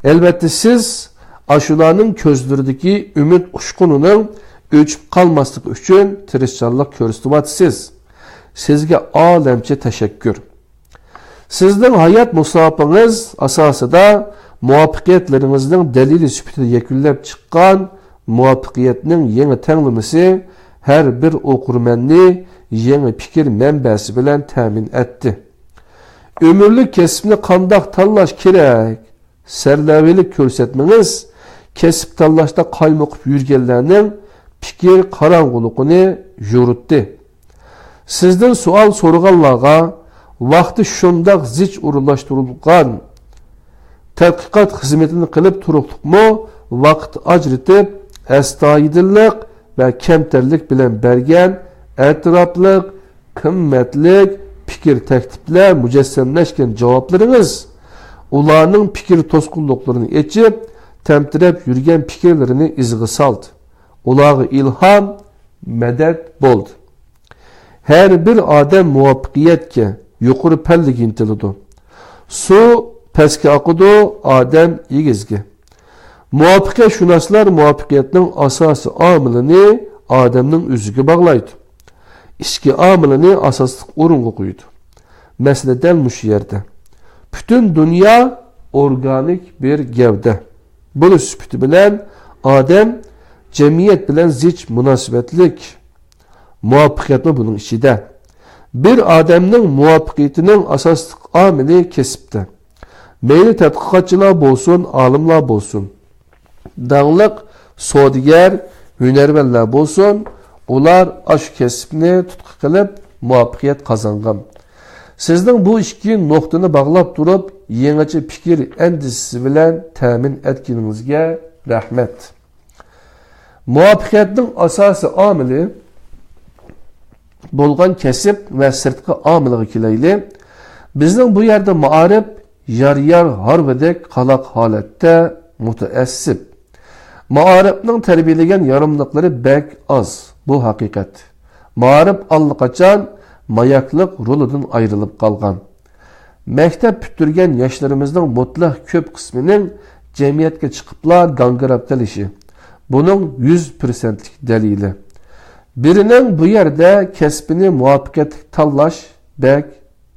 ئەلۋەتتە، سىز ئاشۇلارنىڭ كۆزلىرىدىكى ئۈمىد ئۇچقۇنىنىڭ ئۆچۈپ قالماسلىقى ئۈچۈن تىرىشچانلىق كۆرسىتىۋاتىسىز. سىزگە ئالەمچە تەشەككۈر. سىزنىڭ ھايات مۇساپىڭىز ئاساسىدا مۇۋەپپەقىيەتلىرىڭىزنىڭ دەلىلى سۈپىتىدە يەكۈنلەپ چىققان مۇۋەپپەقىيەتنىڭ يېڭى تەڭلىمىسى ھەر بىر ئوقۇرمەننى يېڭى پىكىر مەنبەسى بىلەن تەمىن ئەتتى. ئۆمۈرلۈك كەسىپنى قانداق تاللاش كېرەك؟ سەرلەۋھىلىك كۆرسەتمىڭىز كەسىپ تاللاشتا قايمۇقۇپ يۈرگەنلەرنىڭ پىكىر قاراڭغۇلۇقىنى يورۇتتى. سىزدىن سوئال سورىغانلارغا ۋاقتى شۇنداق زىچ ئورۇنلاشتۇرۇلغان تەتقىقات خىزمىتىنى قىلىپ تۇرۇقلۇقمۇ ۋاقىت ئاجرىتىپ، ئەستايىدىللىق ۋە كەمتەرلىك بىلەن بەرگەن ئەتراپلىق، قىممەتلىك پىكىر تەكلىپلەر مۇجەسسەملەشكەن جاۋابلىرىڭىز ئۇلارنىڭ پىكىر توسقۇنلۇقلىرىنى ئېچىپ، تەمتىرەپ يۈرگەن پىكىرلىرىنى ئىزغا سالدى. ئۇلارغا ئىلھام، مەدەت بولدى. ھەر بىر ئادەم مۇۋەپپەقىيەتكە، يۇقىرى پەللىگە ئىنتىلىدۇ. سۇ پەسكە ئاقىدۇ، ئادەم ئېگىزگە. مۇۋەپپەقىيەتشۇناسلار مۇۋەپپەقىيەتنىڭ ئاساسىي ئامىلىنى ئادەمنىڭ ئۆزىگە باغلايدۇ. ئىچكى ئامىلىنى ئاساسلىق ئورۇنغا قويىدۇ. مەسىلە دەل مۇشۇ يەردە. پۈتۈن دۇنيا ئورگانىك بىر گەۋدە. بولۇش سۈپىتى بىلەن ئادەم جەمئىيەت بىلەن زىچ مۇناسىۋەتلىك. مۇۋەپپەقىيەتمۇ بۇنىڭ ئىچىدە. بىر ئادەمنىڭ مۇۋەپپەقىيىتىنىڭ ئاساسلىق ئامىلى كەسىپتە. مەيلى تەتقىقاتچىلار بولسۇن، ئالىملار بولسۇن، داڭلىق سودىگەر، ھۈنەرۋەنلەر بولسۇن، ئۇلار ئاشۇ كەسىپنى تۇتقا قىلىپ مۇۋەپپەقىيەت قازانغان. سىزنىڭ بۇ ئىككى نۇقتىنى باغلاپ تۇرۇپ، يېڭىچە پىكىر ئەندىزىسى بىلەن تەمىن ئەتكىنىڭىزگە رەھمەت. مۇۋەپپەقىيەتنىڭ ئاساسىي ئامىلى بولغان كەسىپ ۋە سىرتقى ئامىلغا كېلەيلى. بىزنىڭ بۇ يەردە مائارىپ يار-يار ھارۋىدەك قالاق ھالەتتە مۇتەئەسسىپ. مائارىپنىڭ تەربىيەلىگەن ياراملىقلىرى بەك ئاز، بۇ ھەقىقەت. مائارىپ ئاللىقاچان ماياكلىق رولىدىن ئايرىلىپ قالغان. مەكتەپ پۈتتۈرگەن ياشلىرىمىزنىڭ مۇتلەق كۆپ قىسمىنىڭ جەمئىيەتكە چىقىپلا گاڭگىراپ قېلىشى، بۇنىڭ يۈز پىرسەنتلىك دەلىلى. بىرىنىڭ بۇ يەردە كەسپىنى مۇۋەپپەقىيەتلىك تاللاش بەك،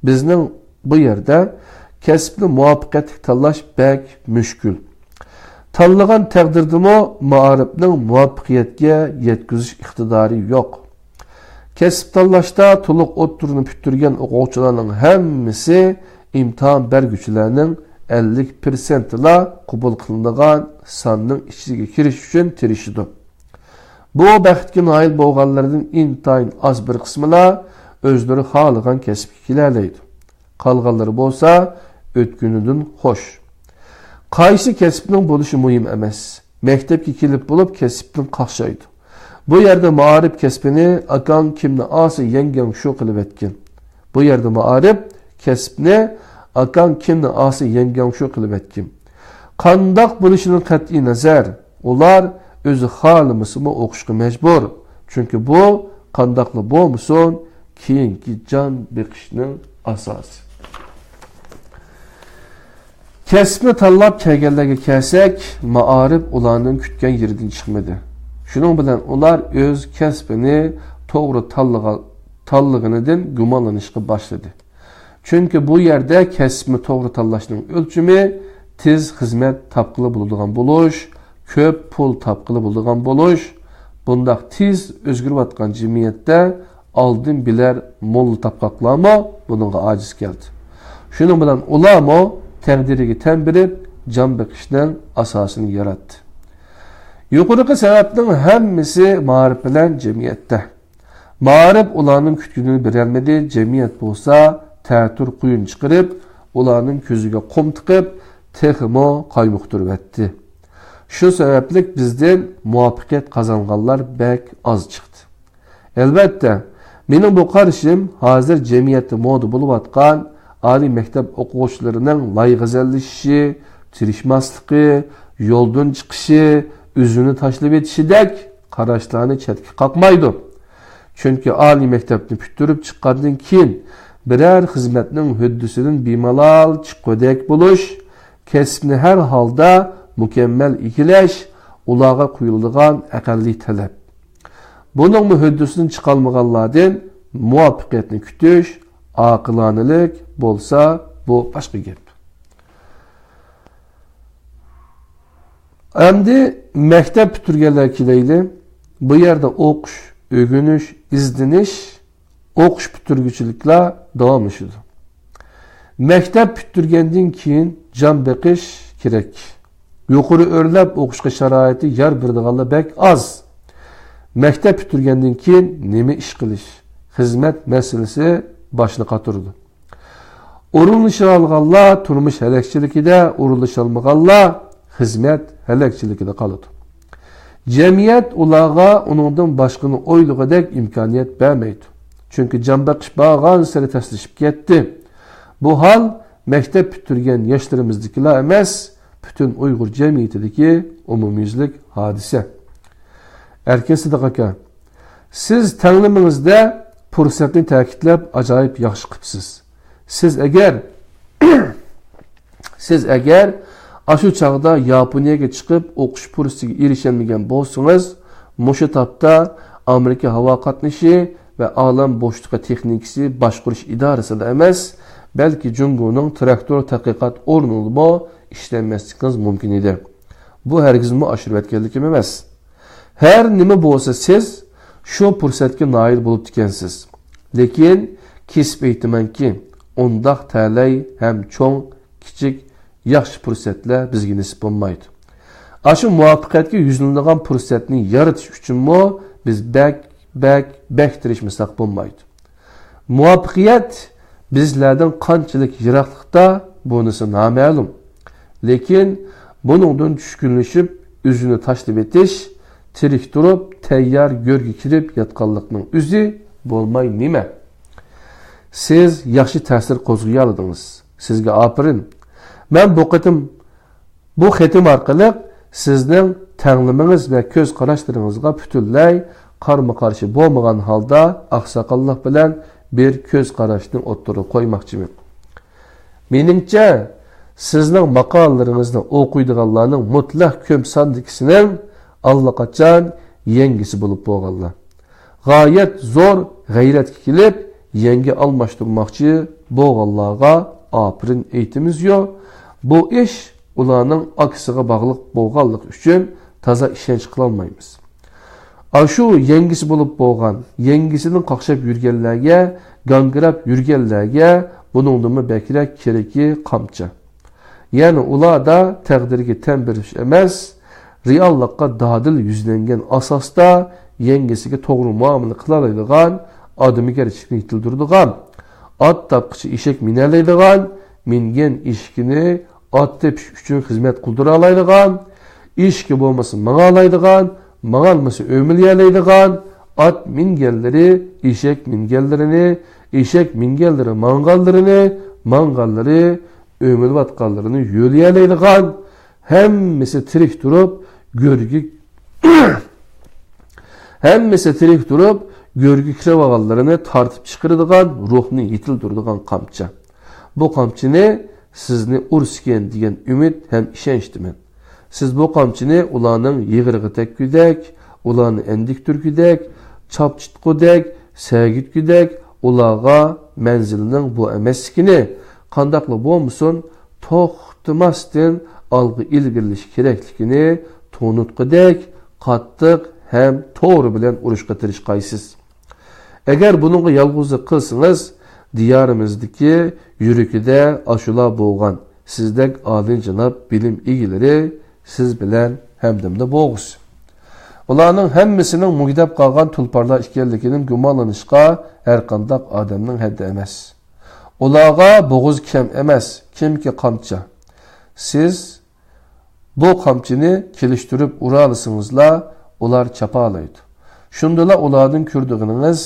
بىزنىڭ بۇ يەردە كەسىپنى مۇۋەپپەقىيەتلىك تاللاش بەك مۈشكۈل. تاللىغان تەقدىردىمۇ مائارىپنىڭ مۇۋەپپەقىيەتكە يەتكۈزۈش ئىقتىدارى يوق. كەسىپ تاللاشتا تولۇق ئوتتۇرىنى پۈتتۈرگەن ئوقۇغۇچىلارنىڭ ھەممىسى ئىمتىھان بەرگۈچىلەرنىڭ ئەللىك پىرسەنتىلا قوبۇل قىلىنىدىغان ساننىڭ ئىچىگە كىرىش ئۈچۈن تىرىشىدۇ. بۇ بەختكە نائىل بولغانلىرىدىن ئىنتايىن ئاز بىر قىسمىلا ئۆزلىرى خالىغان كەسىپكە كېلەلەيدۇ. قالغانلىرى بولسا ئۆتكىنىدىن خوش. قايسى كەسىپنىڭ بولۇشى مۇھىم ئەمەس. مەكتەپكە كېلىپ بولۇپ كەسىپتىن قاقشايدۇ. بۇ يەردە مائارىپ كەسپىنى ئاكاڭ كىمنى ئالسا يەڭگەڭ شۇ قىلىۋەتكىن. بۇ يەردە مائارىپ كەسىپنى ئاكاڭ كىمنى ئالسا يەڭگەڭ شۇ قىلىۋەتكىن. قانداق بولۇشىدىن قەتئىي نەزەر، ئۇلار ئۆزى خالىمىسىمۇ ئوقۇشقا مەجبۇر. چۈنكى بۇ قانداقلا بولمىسۇن، كېيىنكى جان بېقىشنىڭ ئاساسى. كەسىپنى تاللاپ كەلگەنلەرگە كەلسەك، مائارىپ ئۇلارنىڭ كۈتكەن يېرىدىن چىقمىدى. شۇنىڭ بىلەن ئۇلار ئۆز كەسپىنى توغرا تاللىغا-، تاللىغىنىدىن گۇمانلىنىشقا باشلىدى. چۈنكى بۇ يەردە كەسىپنى توغرا تاللاشنىڭ ئۆلچىمى تېز خىزمەت تاپقىلى بولىدىغان بولۇش، كۆپ پۇل تاپقىلى بولىدىغان بولۇش. بۇنداق تېز ئۆزگىرىۋاتقان جەمئىيەتتە ئالدىن بىلەر موللا تاپقاقلارمۇ بۇنىڭغا ئاجىز كەلدى. شۇنىڭ بىلەن ئۇلارمۇ تەقدىرىگە تەن بېرىپ، جان بېقىشنىڭ ئاساسىنى ياراتتى. يۇقىرىقى سەۋەبنىڭ ھەممىسى مائارىپ بىلەن جەمئىيەتتە. مائارىپ ئۇلارنىڭ كۈتكىنىنى بېرەلمىدى، جەمئىيەت بولسا تەتۈر قۇيۇن چىقىرىپ، ئۇلارنىڭ كۆزىگە قۇم تىقىپ، تېخىمۇ قايمۇقتۇرۇۋەتتى. شۇ سەۋەبلىك بىزدىن مۇۋەپپەقىيەت قازانغانلار بەك ئاز چىقتى. ئەلۋەتتە، مېنىڭ بۇ قارىشىم ھازىر جەمئىيەتتە مودا بولۇۋاتقان ئالىي مەكتەپ ئوقۇغۇچىلىرىنىڭ لايغەزەللىشىشى، تىرىشماسلىقى، يولدىن چىقىشى، ئۆزىنى تاشلىۋېتىشىدەك قاراشلارنى چەتكە قاقمايدۇ. چۈنكى ئالىي مەكتەپنى پۈتتۈرۈپ چىققاندىن كېيىن، بىرەر خىزمەتنىڭ ھۆددىسىدىن بىمالال چىققۇدەك بولۇش، كەسىپنى ھەر ھالدا مۇكەممەل ئىگىلەش ئۇلارغا قويۇلىدىغان ئەقەللىي تەلەپ. بۇنىڭمۇ ھۆددىسىدىن چىقالمىغانلاردىن مۇۋەپپەقىيەتنى كۈتۈش ئاقىلانىلىك بولسا، بۇ باشقا گەپ. ئەمدى مەكتەپ پۈتتۈرگەنلەر كېلەيلى. بۇ يەردە ئوقۇش، ئۆگىنىش، ئىزدىنىش، ئوقۇش پۈتتۈرگۈچىلىكلەر داۋاملىشىدۇ. مەكتەپ پۈتتۈرگەندىن كېيىن جان بېقىش كېرەك. يۇقىرى ئۆرلەپ ئوقۇشقا شارائىتى يار بېرىدىغانلار بەك ئاز. مەكتەپ پۈتتۈرگەندىن كېيىن نېمە ئىش قىلىش؟ خىزمەت مەسىلىسى باشنى قاتۇرىدۇ. ئورۇنلىشالىغانلار تۇرمۇش ھەلەكچىلىكىدە، ئورۇنلىشالمىغانلار خىزمەت ھەلەكچىلىكىدە قالىدۇ. جەمئىيەت ئۇلارغا ئۇنىڭدىن باشقىنى ئويلىغۇدەك ئىمكانىيەت بەرمەيدۇ. چۈنكى جان بېقىش بارغانسېرى تەسلىشىپ كەتتى. بۇ ھال مەكتەپ پۈتتۈرگەن ياشلىرىمىزدىكىلا ئەمەس، پۈتۈن ئۇيغۇر جەمئىيىتىدىكى ئومۇميۈزلۈك ھادىسە. ئەركىن سىدىق ئاكا، سىز تەڭلىمىڭىزدە پۇرسەتنى تەكىتلەپ ئاجايىپ ياخشى قىپسىز. سىز ئەگەر، سىز ئەگەر ئاشۇ چاغدا ياپونىيەگە چىقىپ ئوقۇش پۇرسىتىگە ئېرىشەلمىگەن بولسىڭىز، مۇشۇ تاپتا ئامېرىكا ھاۋا قاتنىشى ۋە ئالەم بوشلۇقى تېخنىكىسى باشقۇرۇش ئىدارىسىدا ئەمەس، بەلكى جۇڭگونىڭ تىراكتور تەتقىقات ئورنىدىمۇ ئىشلەنمەسلىكىڭىز مۇمكىن ئىدى. بۇ ھەرگىزمۇ ئاشۇرۇۋەتكەنلىكىم ئەمەس. ھەر نېمە بولسا سىز شۇ پۇرسەتكە نائىل بولۇپتىكەنسىز. لېكىن كېسىپ ئېيتىمەنكى، ئۇنداق تەلەي ھەم چوڭ، كىچىك، ياخشى پۇرسەتلەر بىزگە نېسىپ بولمايدۇ. ئاشۇ مۇۋەپپەقىيەتكە يۈزلىنىدىغان پۇرسەتنى يارىتىش ئۈچۈنمۇ بىز بەك، بەك، بەك تىرىشمىساق بولمايدۇ. مۇۋەپپەقىيەت بىزلەردىن قانچىلىك يىراقلىقتا، بۇنىسى نامەلۇم. لېكىن بۇنىڭدىن چۈشكۈنلىشىپ، ئۆزىنى تاشلىۋېتىش، تىرىك تۇرۇپ، تەييار گۆرگە كىرىپ ياتقانلىقنىڭ ئۆزى بولماي نېمە؟ سىز ياخشى تەسىر قوزغىيالىدىڭىز. سىزگە ئاپىرىن. مەن بۇ قېتىم بۇ خېتىم ئارقىلىق سىزنىڭ تەڭلىمىڭىز ۋە كۆز قاراشلىرىڭىزغا پۈتۈنلەي قارىمۇقارشى بولمىغان ھالدا ئاقساقاللىق بىلەن بىر كۆز قاراشنى ئوتتۇرىغا قويماقچىمەن. مېنىڭچە، سىزنىڭ ماقالىلىرىڭىزنى ئوقۇيدىغانلارنىڭ مۇتلەق كۆپ ساندىكىسىنىڭ ئاللىقاچان يەڭگىسى بولۇپ بولغانلار. غايەت زور غەيرەتكە كېلىپ، يەڭگە ئالماشتۇرماقچى بولغانلارغا ئاپىرىن ئېيتىمىزيۇ. بۇ ئىش ئۇلارنىڭ ئاكىسىغا باغلىق بولغانلىقى ئۈچۈن تازا ئىشەنچ قىلالمايمىز. ئاشۇ يەڭگىسى بولۇپ بولغان، يەڭگىسىدىن قاقشاپ يۈرگەنلەرگە، گاڭگىراپ يۈرگەنلەرگە بۇنىڭدىنمۇ بەكرەك كېرىكى قامچا. يەنى ئۇلاردا تەقدىرگە تەن بېرىش ئەمەس، رېئاللىققا دادىل يۈزلەنگەن ئاساستا يەڭگىسىگە توغرا مۇئامىلە قىلالايدىغان، ئادىمىگەرچىلىكنى يېتىلدۈرىدىغان، ئات تاپقىچە ئېشەك مىنەلەيدىغان، مىنگەن ئېشىكىنى ئات تېپىش ئۈچۈن خىزمەت قىلدۇرالايدىغان، ئېشىكى بولمىسا ماڭالايدىغان، ماڭالمىسا ئۆمىلىيەلەيدىغان، ئات مىنگەنلىرى ئېشەك مىنگەنلىرىنى، ئېشەك مىنگەنلىرى ماڭغانلىرىنى، ماڭغانلىرى ئۆمىلىۋاتقانلىرىنى يۆلىيەلەيدىغان، ھەممىسى تىرىك تۇرۇپ گۆرگە، ھەممىسى تىرىك تۇرۇپ گۆرگە كىرىۋالغانلىرىنى تارتىپ چىقىرىدىغان، روھنى يېتىلدۈرىدىغان قامچا. بۇ قامچىنى سىزنى ئۇرسىكەن دېگەن ئۈمىد ھەم ئىشەنچتىمەن. سىز بۇ قامچىنى ئۇلارنىڭ يىغىرىغا تەگكۈدەك، ئۇلارنى ئەندىكتۈرگۈدەك، چاپچىتقۇدەك، سەگىتكۈدەك، ئۇلارغا مەنزىلنىڭ بۇ ئەمەسلىكىنى، قانداقلا بولمىسۇن، توختىماستىن ئالغا ئىلگىرىلىشى كېرەكلىكىنى تونۇتقۇدەك قاتتىق ھەم توغرا بىلەن ئۇرۇشقا تىرىشقايسىز. ئەگەر بۇنىڭغا يالغۇزلۇق قىلسىڭىز، دىيارىمىزدىكى يۈرىكىدە ئاشۇلا بولغان سىزدەك ئالىيجاناب بىلىم ئىگىلىرى سىز بىلەن ھەمدەمدە بولغۇسى. ئۇلارنىڭ ھەممىسىنىڭ مۈگدەپ قالغان تۇلپارلار ئىكەنلىكىدىن گۇمانلىنىشقا ھەرقانداق ئادەمنىڭ ھەددى ئەمەس. ئۇلارغا بوغۇز كەم ئەمەس، كىمكى قامچا. سىز بۇ قامچىنى كېلىشتۈرۈپ ئۇرالىسىڭىزلا، ئۇلار چاپالايدۇ. شۇندىلا ئۇلاردىن كۆرىدىغىنىڭىز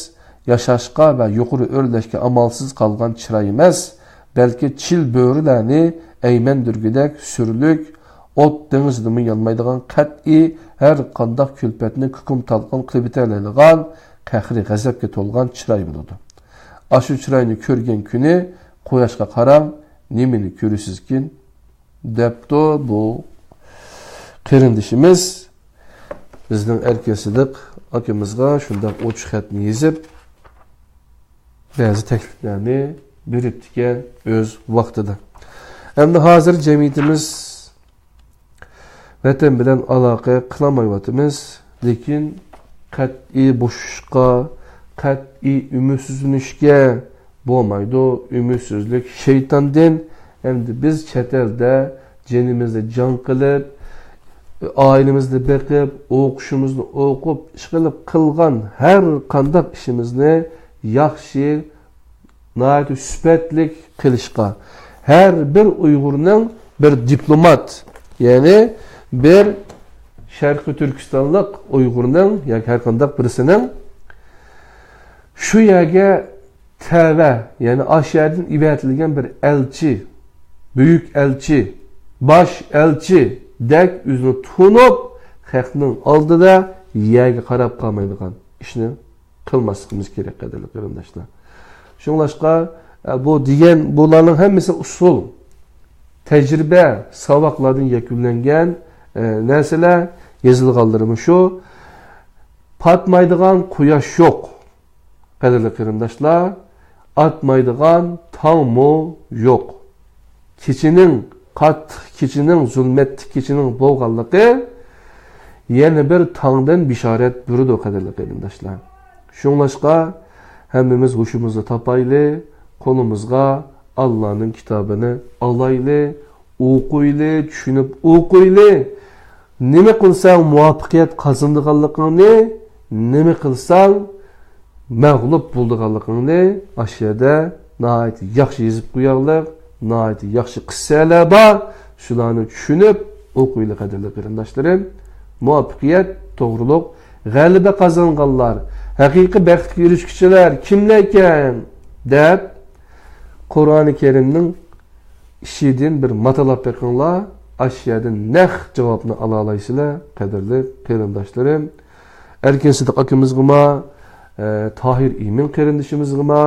ياشاشقا ۋە يۇقىرى ئۆرلەشكە ئامالسىز قالغان چىراي ئەمەس، بەلكى چىل بۆرىلەرنى ئەيمەندۈرگۈدەك سۈرلۈك، ئوت دېڭىزىدىمۇ يانمايدىغان، قەتئىي ھەر قانداق كۈلپەتنى كۇكۇم تالقان قىلىۋېتەلەيدىغان قەھرىي غەزەپكە تولغان چىراي بولىدۇ. ئاشۇ چىراينى كۆرگەن كۈنى قۇياشقا قاراڭ، نېمىنى كۆرىسىزكىن؟ دەپتۇ بۇ قېرىندىشىمىز. بىزنىڭ ئەركىن سىدىق ئاكىمىزغا شۇنداق ئوچۇق خەتنى يېزىپ، بەزى تەكلىپلەرنى بېرىپتىكەن ئۆز ۋاقتىدا. ئەمدى ھازىر جەمئىيىتىمىز ۋەتەن بىلەن ئالاقە قىلالمايۋاتىمىز، لېكىن قەتئىي بوشىشىشقا، قەتئىي ئۈمىدسىزلىنىشكە بولمايدۇ. ئۈمىدسىزلىك شەيتاندىن. ئەمدى بىز چەت ئەلدە جېنىمىزنى جان قىلىپ، ئائىلىمىزنى بېقىپ، ئوقۇشىمىزنى ئوقۇپ، ئىشقىلىپ قىلغان ھەر قانداق ئىشىمىزنى ياخشى، ناھايىتى سۈپەتلىك قىلىشقا، ھەر بىر ئۇيغۇرنىڭ بىر دىپلومات، يەنى بىر شەرقىي تۈركىستانلىق ئۇيغۇرنىڭ ياكى ھەر قانداق بىرسىنىڭ شۇ يەرگە تەۋە، يەنى ئاشۇ يەردىن ئەۋەتىلگەن بىر ئەلچى، بۈيۈك ئەلچى، باش ئەلچىدەك ئۆزىنى تونۇپ، خەقنىڭ ئالدىدا يەرگە قاراپ قالمايدىغان ئىشنى قىلماسلىقىمىز كېرەك، قەدىرلىك قېرىنداشلار. شۇڭلاشقا، ئە، بۇ دېگەن، بۇلارنىڭ ھەممىسى ئۇسۇل، تەجرىبە، ساۋاقلاردىن يەكۈنلەنگەن، ئە، نەرسىلەر، يېزىلغانلىرىمۇ شۇ. پاتمايدىغان قۇياش يوق، قەدىرلىك قېرىنداشلار، ئاتمايدىغان تاڭمۇ يوق. كېچىنىڭ، قاتتىق كېچىنىڭ، زۇلمەتلىك كېچىنىڭ بولغانلىقى يەنە بىر تاڭدىن بېشارەت بېرىدۇ، قەدىرلىك قېرىنداشلار. شۇڭلاشقا، ھەممىمىز ھوشىمىزنى تاپايلى، قولىمىزغا ئاللانىڭ كىتابىنى ئالايلى، ئوقۇيلى، چۈشىنىپ ئوقۇيلى. نېمە قىلساڭ مۇۋەپپەقىيەت قازىنىدىغانلىقىڭنى، نېمە قىلساڭ مەغلۇپ بولىدىغانلىقىڭنى ئاشۇ يەردە ناھايىتى ياخشى يېزىپ قويغانلىق، ناھايىتى ياخشى قىسسەلەر بار. شۇلارنى چۈشىنىپ ئوقۇيلى، قەدىرلىك قېرىنداشلىرىم. مۇۋەپپەقىيەت، توغرۇلۇق، غەلىبە قازانغانلار، ھەقىقىي بەختكە ئېرىشكۈچىلەر كىملەركەن دەپ، قۇرئانى كەرىمنىڭ ئىچىدىن بىر ماتالاپ بېقىڭلار، ئاشۇ يەردىن نەق جاۋابنى ئالالايسىلەر، قەدىرلىك قېرىنداشلىرىم. ئەركىن سىدىق ئاكىمىزغىمۇ، ئە، تاھىر ئىمىن قېرىندىشىمىزغىمۇ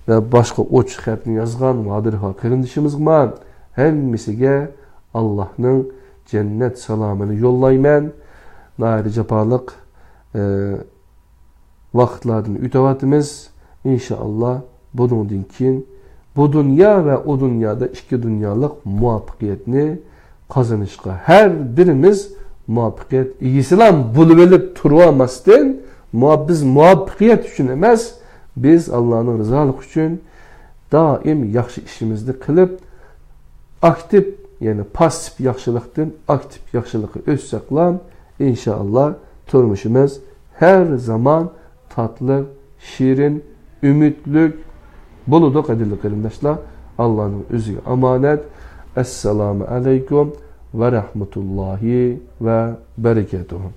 ۋە باشقا ئوچۇق خەتنى يازغان ۋادىرخان قېرىندىشىمىزغىمۇ، ھەممىسىگە ئاللاھنىڭ جەننەت سالامىنى يوللايمەن. ناھايىتى جاپالىق، ئە، ۋاقىتلاردىن ئۆتۈۋاتىمىز. ئىنشائاللا، بۇنىڭدىن كېيىن بۇ دۇنيا ۋە ئۇ دۇنيادا ئىككى دۇنيالىق مۇۋەپپەقىيەتنى قازىنىشقا ھەر بىرىمىز مۇۋەپپەقىيەت ئىگىسىلا بولۇۋېلىپ تۇرۇۋالماستىن، مۇ-، بىز مۇۋەپپەقىيەت ئۈچۈن ئەمەس، بىز ئاللانىڭ رىزالىقى ئۈچۈن دائىم ياخشى ئىشىمىزنى قىلىپ، ئاكتىپ، يەنى پاسسىپ ياخشىلىقتىن ئاكتىپ ياخشىلىققا ئۆتسەكلا، ئىنشائاللا، تۇرمۇشىمىز ھەر زامان تاتلىق، شېرىن، ئۈمىدلىك بولىدۇ، قەدىرلىك قېرىنداشلار. ئاللانىڭ ئۆزىگە ئامانەت. ئەسسالامۇ ئەلەيكۇم ۋە رەھمەتۇللاھى ۋە بەرىكاتۇھۇ.